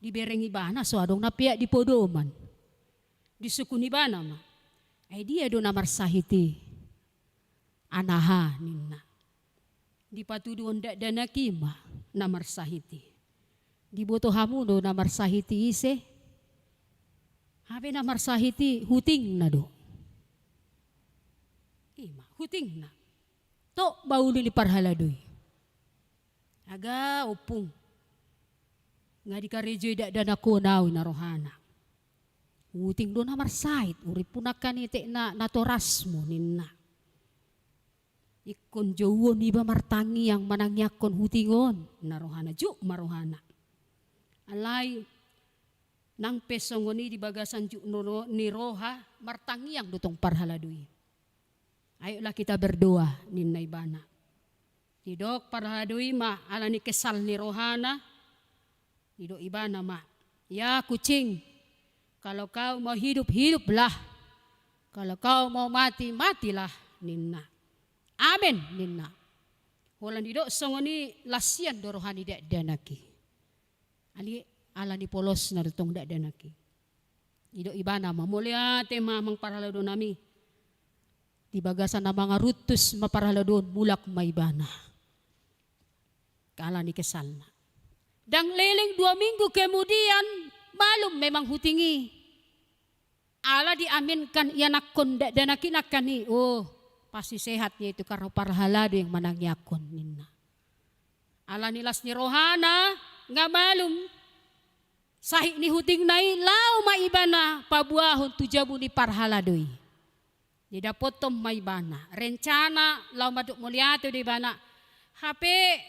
Dibereng ibana so adong na peak di podoman. Disungkun ibana ma. Ai dia do na marsahit i? Anaha ninna. Dipatuduhon dakdanak i ma na marsahit i. Diboto hamu do na marsahit i ise? Hape na marsahit i hutingna do. Ima, hutingna. Tok ma ulu ni parhalado i. Aga ompung. Nga dikarejoi dakdanak on au, ninna rohana. Huting do na marsahit, urippu nangkin i etek na, natorasmu ninna. Ingkon jouon iba martangiang manangiangkon huting on, ninna rohana, juk ma rohana. Alai nang pe songon i di bagasan juk ni roha, martangiang do tong parhalado i. Ayolah kita berdoa, ninna ibana. Didok parhalado i ma ala ni kesal ni rohana. Didok ibana ma, ya kucing, kalau kau mau hidup, hiduplah. Kalau kau mau mati, matilah, ninna. Amen, ninna. Holan didok songon i, las sian do roha ni dakdanak i. Alai ala ni polosna do tong dakdanak i. Didok ibana ma, mauliate ma amang parhalado nami. Di bagasan na mangaruntus ma parhalado on, mulak ma ibana. Ala ni kesalna. Ndang leleng dua minggu kemudian, malum memang huting i. Ala diaminkan ianakhon dakdanak i nangkin i, oh, pasti sehat nia itu karena parhalado yang manangianghon, ninna. Ala ni las ni rohana, nga malum sahit ni hutingna i, laho ma ibana paboahon tu jabu ni parhalado i. Didapothon ma ibana rencana, laho mandok mauliate do ibana. Hape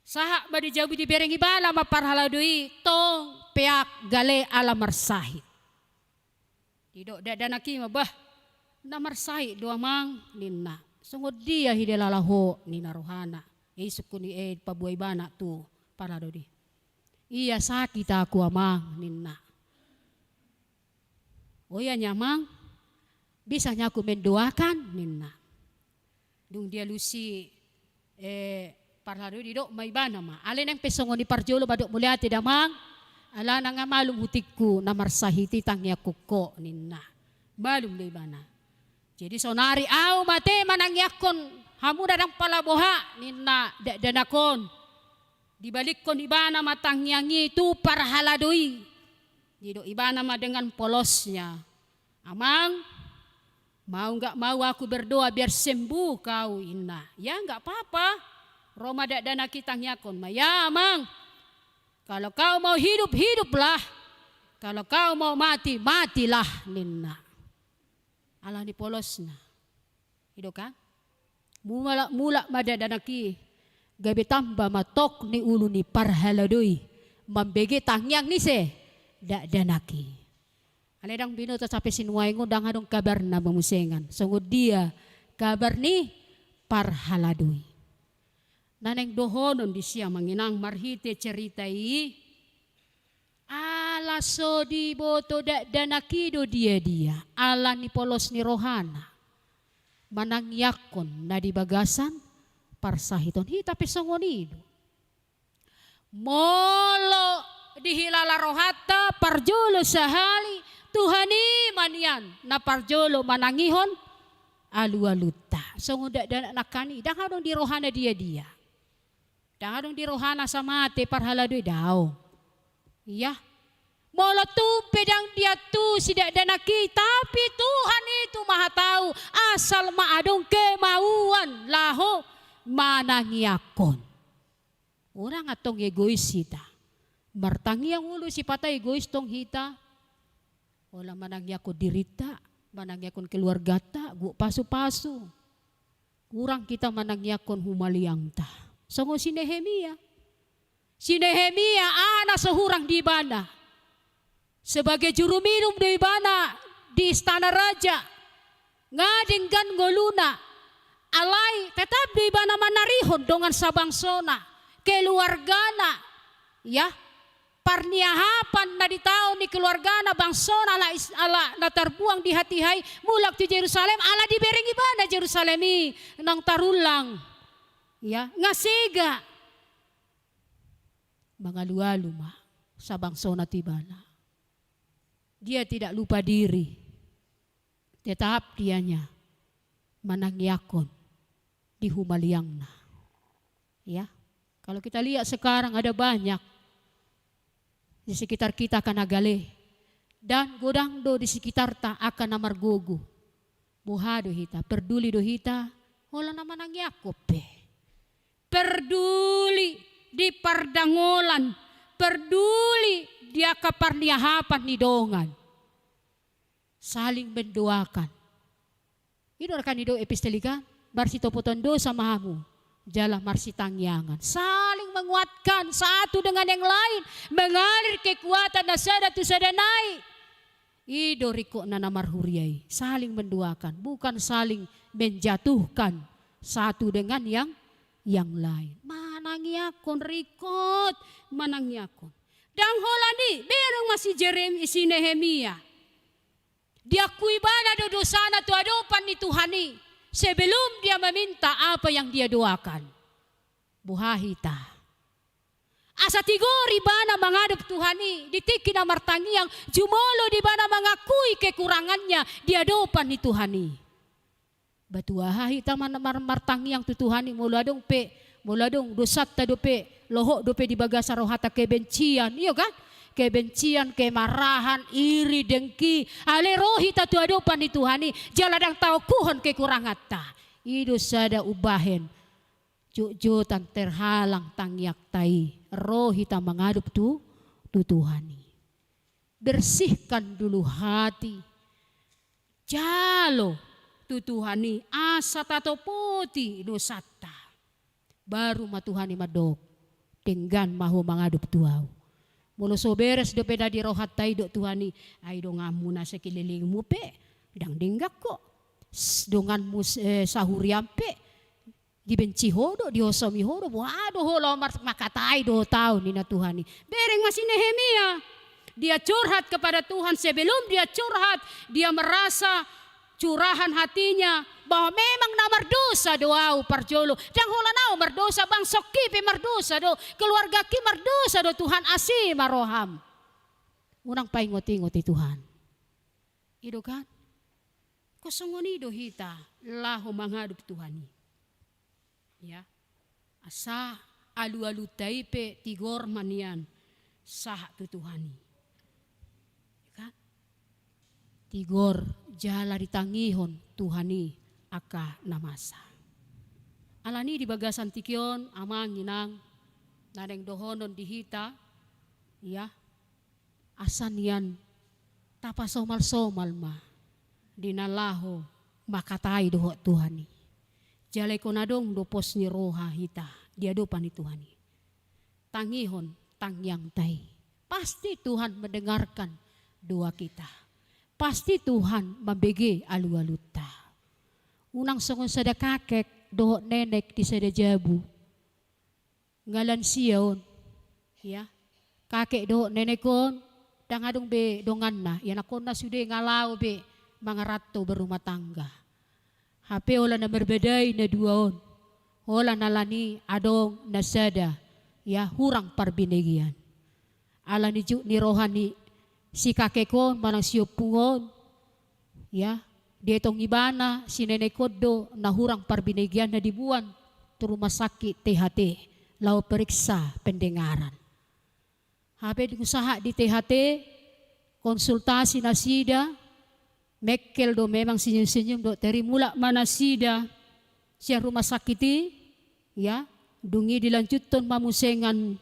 sahat ma di jabu, dibereng ibana ma parhalado i, tong peak gale ala marsahit. Didok dakdanak i ma, bah, na marsahit do amang, ninna. Songon dia hidalala ho, ninna rohana. Isungkun i, eh, paboa ibana tu parhalado i. Ia sakit aku amang, ninna. Oh iya nya amang, bisa nya aku mendoakan, ninna. Dung dialusi, eh, parhalado i, didok ma ibana ma, alai nang pe songon i parjolo mandok mauliate da amang, alana nga malum hutingku na marsahit i, tangianghon ho, ninna. Malum do ibana. Jadi saonari ahu ma ate manangianghon hamu, ndang pala boha, ninna dakdanak on. Dibalikkon ibana ma tangiang i tu parhalado i. Didok ibana ma dengan polosnya, amang, mau nggak mau aku berdoa biar sembuh kau, inna. Ya, nggak apa-apa. Ro ma dakdanak i, tangianghon ma, ya amang, kalau kau mau hidup, hiduplah. Kalau kau mau mati, matilah, ninna. Ala ni polosna. I do kan? Mulak, mulak ma dakdanak i, gabe tamba ma tok ni ulu ni parhalado i mambege tangiang ni si dakdanak i. Alai ndang binoto sampe sinuaeng on, ndang adong kabarna ma muse, ingan songon dia kabar ni parhalado i. Na naeng dohonon di si amang inang marhite cerita i, ala so diboto dakdanak i do dia-dia, ala ni polos ni rohana manangianghon na di bagasan parsahiton. Hita pe songon i do. Molo dihilala rohanta, parjolo sahali Tuhan i ma nian na parjolo manangihon alu-alunta. Songon dakdanak nangkin i, ndang adong di rohana dia-dia. Ndang adong di rohana asa mate parhalado i, daong. Iya. Molo tung pe ndang diantusi dakdanak i, tapi Tuhan i tu Maha Tahu, asal ma adong kemauan laho manangianghon. Unang antong egois hita. Martangiang olo sipata egois tong hita. Holan manangianghon dirinta, manangianghon keluarganta, gok pasu-pasu. Hurang hita manangianghon humaliangta. Songon si Nehemia. Si Nehemia, aha na so hurang di ibana sebagai juru minum do ibana di istana raja. Nga denggan ngoluna. Alai tetap do ibana manarihon dongan sabangsona, keluargana. Ya. Parniahapan na ditaon ni keluargana, bangsona, ala is-, ala na tarbuang di hatiha i, mulak tu Jerusalem, ala dibereng ibana Jerusalem i naung tarullang. Ya, nga sega. Mangalu-alu ma sabangsona tu ibana. Dia tidak lupa diri. Tetap dianya manangianghon di humaliangna. Ya, kalau kita lihat sekarang ada banyak di sekitar kita angka na gale. Dan godang do di sekitarta angka na margogo. Boha do hita, perduli do hita, holan na manangianghon pe. Perduli di pardangolan, perduli di angka parniahapan ni dongan. Saling mendoakan. I do kan didok epistel i kan, marsitopotan dosa ma hamu, jala marsitangiangan. Saling menguatkan satu dengan yang lain, mengalir kekuatan na sada tu sada nai. I do ringkotna na marhuria i, saling mendoakan, bukan saling menjatuhkan satu dengan yang, yang lain. Manangiangkon, ringkot manangiangkon. Ndang holan i, bereng ma si Jerem-, si Nehemia. Diakui ibana do dosana tu adopan ni Tuhan i, sebelum dia meminta apa yang dia doakan. Boha hita? Asa tigor ibana mangadop Tuhan i, di tingki na martangiang, jumolo do ibana mangakui kekurangannya di adopan ni Tuhan i. Ba tu aha hita man-, mar-, martangiang tu Tuhan i, molo adong pe, molo adong dosanta dope, lohot dope di bagasan rohanta kebencian, iyo kan? Kebencian, kemarahan, iri, dengki, alai ro hita tu adopan ni Tuhan i, jala ndang taokuhon kekuranganta. I do sada umbahen jotjotan terhalang tangiangta i, ro hita mangadop tu, tu Tuhan i. Bersihkan dulu hati. Jalo tu Tuhan i asa tatopoti dosanta. Baru ma Tuhan i mandok, denggan ma ho mangadop tu ahu. Molo so beres dope na di rohanta i, dok Tuhan i, ai donganmu na sekelilingmu pe ndang denggan ho. S-, donganmu s-, eh, sahurian pe dibenci ho do, dihosomi ho do, boha do ho laho mar-, mangkatai dohot ahu, ninna Tuhan i. Bereng ma si Nehemia. Dia curhat kepada Tuhan, sebelum dia curhat, dia merasa curahan hatinya bahwa memang na mardosa do ahu parjolo. Ndang holan ahu mardosa, bangsongki pe mardosa do, keluargaki mardosa do Tuhan, asi ma roham. Unang paingot-ingot i Tuhan. I do kan? Anggo songon i do hita laho mangadop Tuhan i. Ya. Asa alu-alunta i pe tigor ma nian sahat tu Tuhan i. Ya kan? Tigor jala ditangihon Tuhan i angka na masa. Alani di bagasan tingki on, amang inang, na naeng dohonon di hita, ya, asa nian tapasomal-somal ma di na laho mangkatai dohot Tuhan i. Jala ingkon adong do pos ni roha hita di adopan ni Tuhan i. Tangihon tangiangta i. Pasti Tuhan mendengarkan doa kita. Pasti Tuhan mambege alu-alunta. Unang songon sada kakek dohot nenek di sada jabu. Nga lansia on, ya. Kakek dohot nenek on, ndang adong be donganna, ianakhonna sude nga laho be mangaranto berumah tangga. Hape holan na marbadai na dua on, holan alani adong na sada, ya, hurang parbinegean. Alani juk ni roha ni si kakek on manang si ompung on, ya, dietong ibana si nenek on do na hurang parbinegeanna, diboan tu rumah sakit T H T laho periksa pendengaran. Hape dung sahat di T H T, konsultasi nasida, mengkel do memang, senyum-senyum do, tari mulak ma nasida sian rumah sakit i, ya, dung i dilanjuthon ma muse dengan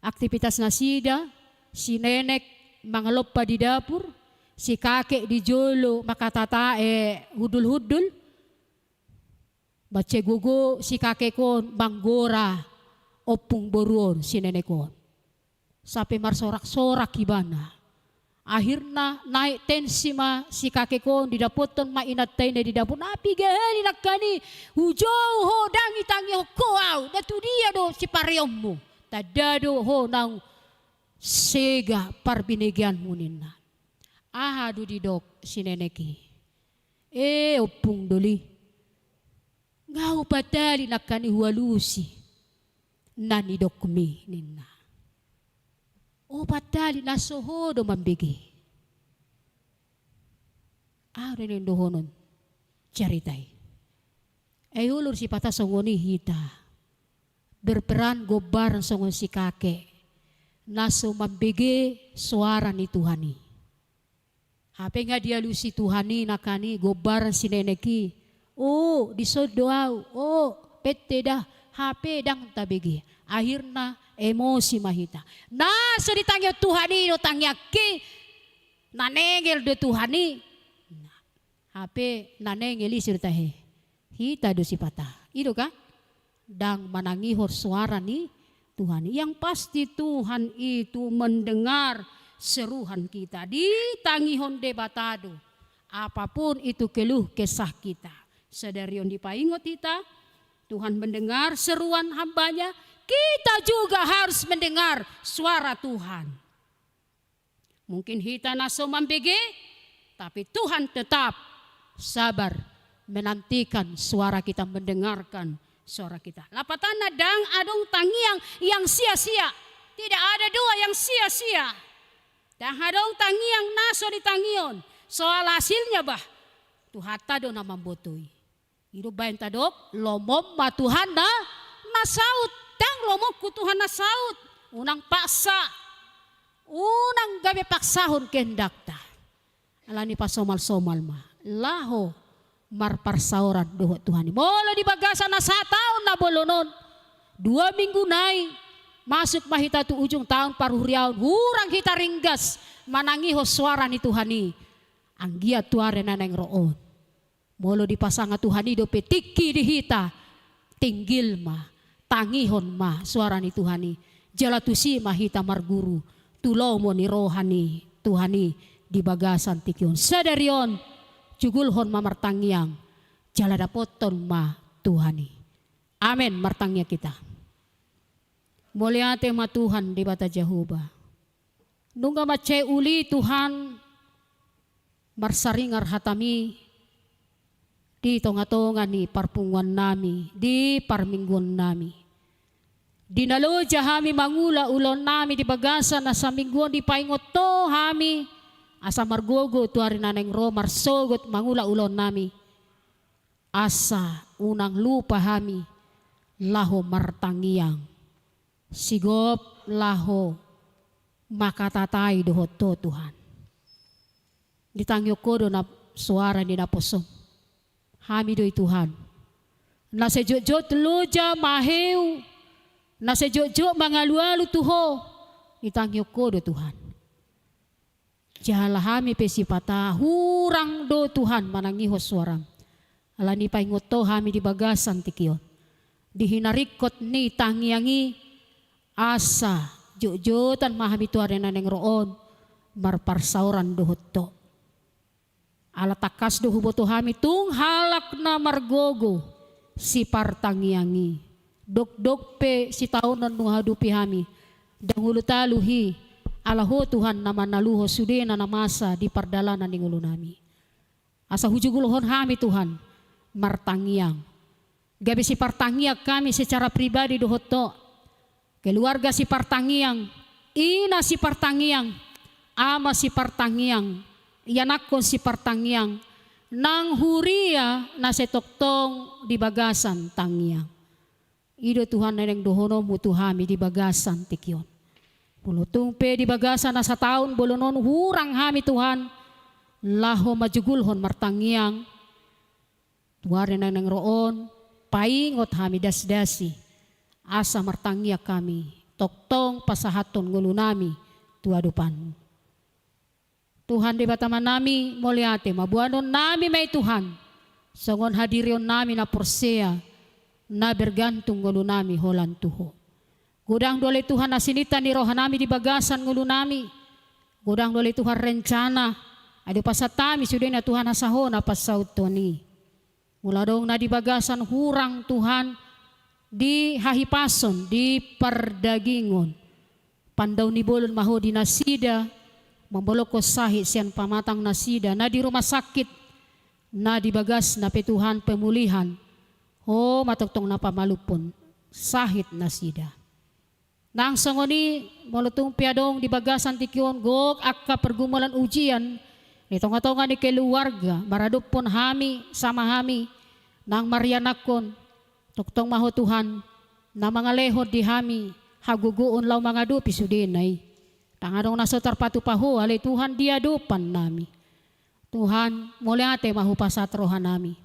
aktivitas nasida, si nenek mangalompa di dapur, si kakek di jolo mangkatata, eh, hundul-hundul. Mansai gogo si kakek on manggora ompung boru on, si nenek on. Sampe marsorak-sorak ibana. Akhirna naek tensi ma si kakek on, didapothon ma inanta i na di dapur. Na piga hali nangkin i hujou ho, ndang itangihon ho ahu, na tu dia do sipareonmu? Tanda do ho naung sega parbinegeanmu, ninna. Aha do didok si nenek i? E ompung doli, nga opat hali nangkin i hualusi na nidokmi, ninna. Opat hali na so ho do mambege. Aha do naeng dohonon carita i? Ai olo do sipata songon i hita. Berperan gombaran songon si kakek na so mambege soara ni Tuhan i. Hape nga dialusi Tuhan i nangkin i gombaran si nenek i. O, dison do ahu, o, pette da, hape ndang tabege. Akhirna emosi ma hita. Na so ditangihon Tuhan i do tangiangki, na nengel do Tuhan i. Nah, hape na nengel i so do tahe. Hita do sipata. I do kan? Ndang manangihon soara ni Tuhan i. Yang pasti Tuhan itu mendengar seruhan kita, ditangihon Debata do apapun itu keluh kesah kita. Sadari on dipaingot hita, Tuhan mendengar seruan hamba-Nya, kita juga harus mendengar suara Tuhan. Mungkin hita na so mambege, tapi Tuhan tetap sabar menantikan suara kita, mendengarkan suara kita. Lapatanna, ndang adong tangiang yang sia-sia. Tidak ada doa yang sia-sia. Ndang adong tangiang na so ditangihon. Soal hasilnya bah, Tuhanta do na mamboto i. I do umbahen tadok, lomom ma Tuhan na, na saut. Ndang lomongku Tuhan na saut. Unang paksa. Unang gabe paksahon kehendakta. Alani pasomal-somal ma laho marparsaoran dohot Tuhan i. Molo di bagasan na sataon na bolon on, dua minggu nai, masuk ma hita tu ujung taon parhuriaon, hurang hita ringgas manangihon suara ni Tuhan i. Anggiat tu ari na naeng ro on, molo dipasanga Tuhan i dope tingki di hita, tinggil ma, tangihon ma suara ni Tuhan i. Jala tusi ma hita marguru tu lomo ni roha ni Tuhan i di bagasan tingki on. Sadari on, jugulhon ma martangiang, jala dapothon ma Tuhan i. Amen. Martangiang hita. Mauliate ma Tuhan Debata Jahowa. Nunga mansai uli Tuhan marsaringar hataMi di tonga-tonga ni parpunguannami, di parmingguannami. Di na loja hami mangula ulaonnami di bagasan na saminggu on, dipaingot Ho hami asa margogo tu ari na naeng ro marsogot mangula ulaonnami. Asa unang lupa hami laho martangiang. Sigop laho mangkatatai dohot Ho Tuhan. Ditangihon Ho do na suara ni naposoM. Hami do i Tuhan. Na sai jotjot loja maheu, na sai jotjot mangalualu tu Ho. Ditangihon Ho do Tuhan. Jala hami pe sipata hurang do Tuhan manangihon suaraM. Alani paingot Ho hami di bagasan tingki on. Di hinaringkot ni tangiang i, asa jotjotan ma hami tu ari na naeng ro on marparsaoran dohot Ho. Ala tangkas do huboto hami tung halak na margogo sipartangiang i. Dokdok pe sitaonon na huadopi hami, ndang olo taluh i, ala Ho Tuhan na manaluhon sudena na masa di pardalanan ni ngolunami. Asa hujugulhon hami Tuhan martangiang. Gabe sipartangiang hami secara pribadi dohot Ho. Keluarga sipartangiang, ina sipartangiang, ama sipartangiang, ianakhon sipartangiang, nang huria na sai tongtong di bagasan tangiang. I do Tuhan na naeng dohononMu tu hami di bagasan tingki on. Molo tung pe di bagasan na sataon bolon on hurang hami Tuhan, laho manjugulhon martangiang, tu ari na naeng ro on, paingot hami dasdasi, asa martangiang hami, tongtong pasahathon ngolunami tu adopanMu. Tuhan Debata Amanami, mauliate ma, boanonnami ma i Tuhan, songon hadirionnami na porsea, na bergantung ngolunami holan tu Ho. Godang do ale Tuhan na sininta ni rohanami di bagasan ngolunami. Godang do ale Tuhan rencana, ai do pasahat hami sudena Tuhan asa Ho na pansauthon i. Molo adong na di bagasan hurang Tuhan, di hahipason, di pardagingon. Pandao ni bolon ma Ho di nasida, mambolongkon sahit sian pamatang nasida, na di rumah sakit, na di bagasna pe Tuhan pemulihan. Ho ma tongtong na pamalumhon sahit nasida. Nang songon i, molo tung pe adong di bagasan tingki on gok angka pergumulan ujian, di tonga-tonga ni keluarga, maradophon hami, sama hami, nang marianakhon, tongtong ma Ho Tuhan, na mangalehon di hami, hagogoon laho mangadopi sudena i. Ndang adong na so tarpatupa Ho, ale Tuhan, di adopannami. Tuhan, mauliate ma hupasahat rohanami.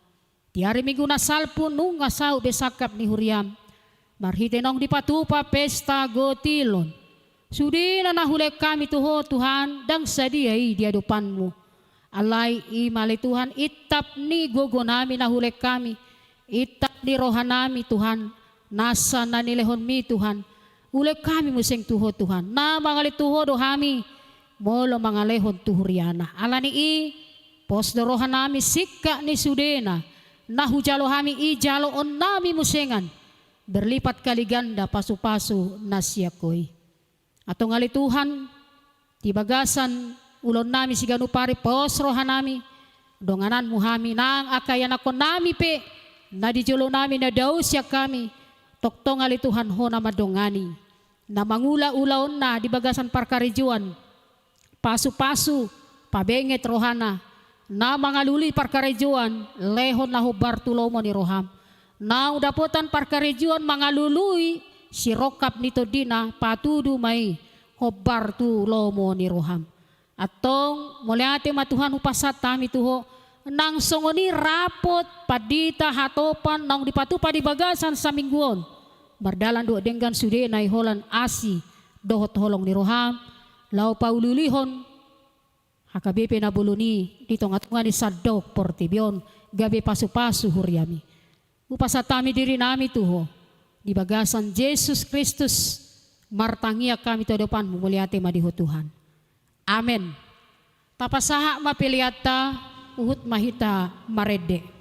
Di ari Minggu na salpu nunga saut be sangkap ni huriaM. Marhite naung dipatupa pesta gotilon. Sudena na hulehon hami tu Ho Tuhan, ndang sadia i di adopanMu. Alai i ma ale Tuhan, intap ni gogonami na hulehon hami. Intap ni rohanami Tuhan, nasa na nilehonMi Tuhan. Hulehon hami muse tu Ho Tuhan. Na mangalean tu Ho do hami. molo mangalehon tu huriana. Ala ni i, pos do rohanami singkat ni sudena, na hujalo hami i jaloonnami musengan, berlipat kali ganda pasupasu na sian Ho i. Antong ale Tuhan, di bagasan ulaonnami siganup ari pos rohanami, dongananmu hami nang angka ianakkonnami pe, na di jolonami na dao sian hami, tongtong ale Tuhan Ho na mandongani, na mangula ulaonna di bagasan parkarejoan, pasupasu, pabenget rohana, na mangalului parkarejoan, lehon na hombar tu lomo ni roham. Naung dapotan parkarejoan mangalului sirongkap ni tondina patudu ma i hombar tu lomo ni roham. Antong, mauliate ma Tuhan hupasahat hami tu Ho, nang songon i rapot, pandita, hatopan, naung dipatupa di bagasan saminggu on. Mardalan dohot denggan sudena i holan asi, dohot holong ni roham, laho pauliulihon, H K B P na bolon i di tongatonga ni sandok portibi on, gabe pasupasu huriami. Hupasahat hami dirinami tu Ho, di bagasan Jesus Kristus, martangiang hami tu adopanmu, mauliate ma di Ho Tuhan. Amen. Tapasahat ma peleanta, huhut ma hita marende.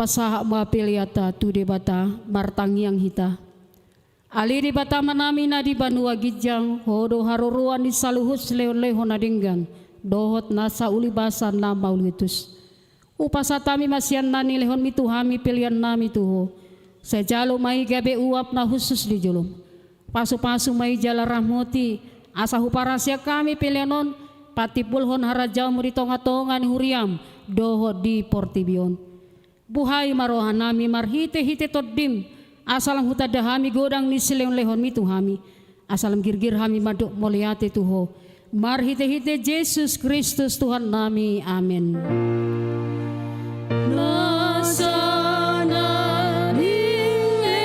Sahat ma peleanta tu Debata, martangiang hita. Ale Debata Amanami na di banua ginjang, Ho do haroroan ni saluhut silehonlehon na denggan dohot nasa ulibasa na mauliutus. Hupasahat hami ma sian na nilehonMi tu hami peleannami tu Ho. Sai jalo ma i gabe uap na hushus di jolom. Pasupasu ma i jala ramoti, asa huparasiak hami pelean on patimbulhon harajaonMu di tongatonga ni huriaM dohot di portibi on. Buhai ma rohanami marhitehite TondiM, asa lam hutanda hami godang ni silehonlehonMi tu hami, asa lam girgir hami mandok mauliate tu Ho. Marhitehite Jesus Kristus Tuhannami. Amen. Nasa na nilehon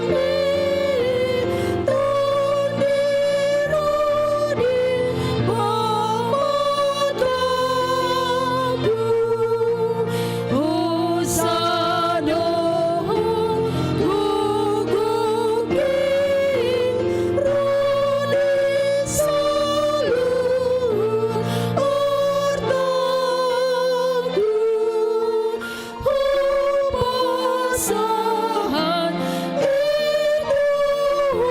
ni Tondi ro di pamataku, hosa dohot gogo ro di saluhut hortaku. Hupasahat i tu Ho,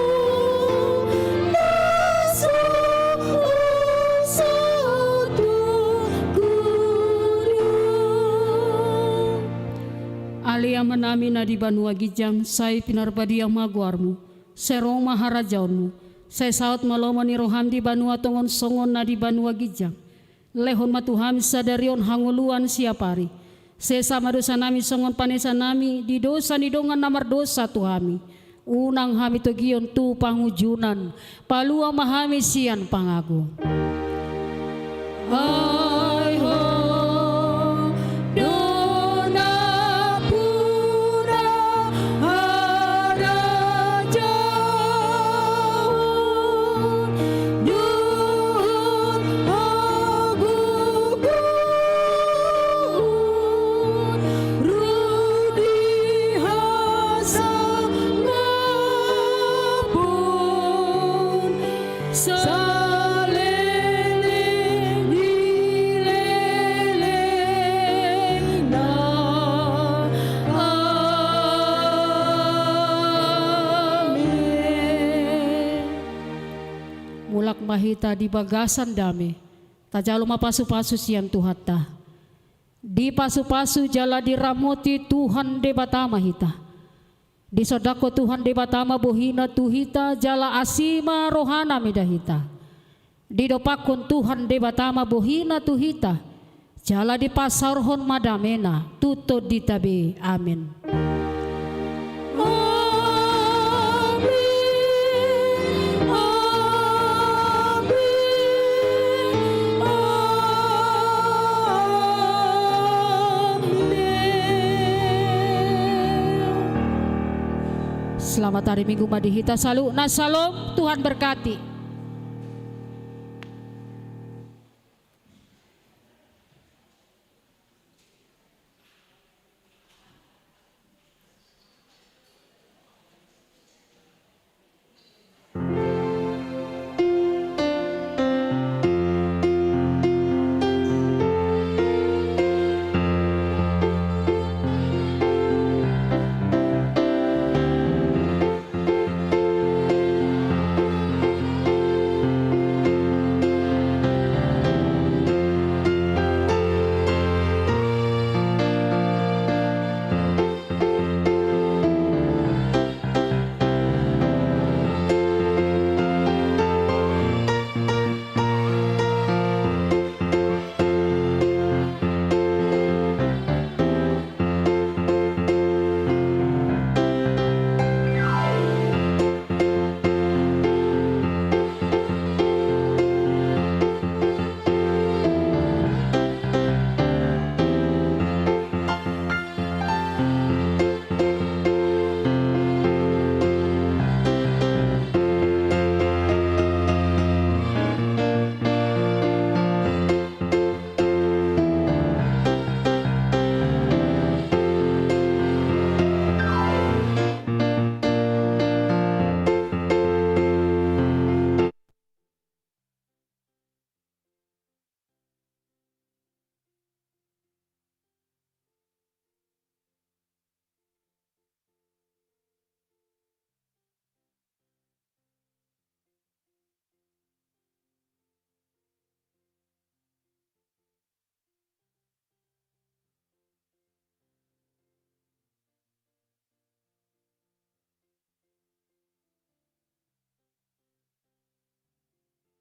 na so husaut tu huriaM. Ale Amanami na di banua ginjang, sai pinarbadia ma goarMu. Sai ro ma harajaonMu. Sai saut ma lomo ni rohaM di banua tonga on songon na di banua ginjang. Lehon ma tu hami sadari on hangoluan siapari. Sesa ma dosanami songon panesanami di dosa ni dongan na mardosa tu hami. Unang hami togihon tu pangunjunan. Palua ma hami sian pangago. Ai Ho do nampuna harajaon dohot hagogoon ro di hasangapon saleleng ni lelengna. Amen. Mulak ma hita di bagasan dame. Tajalo ma pasupasu sian Tuhanta. Dipasupasu jala diramoti Tuhan Debata ma hita. Disondangkon Tuhan Debata ma bohiNa tu hita, jala asi ma rohaNa mida hita. Didompakkon Tuhan Debata ma bohiNa tu hita, jala dipasaorhon ma dameNa tu tondinta be. Amen. Amen. Amen. Amen. Selamat hari Minggu ma di hita saluhutna. Syalom, Tuhan berkati.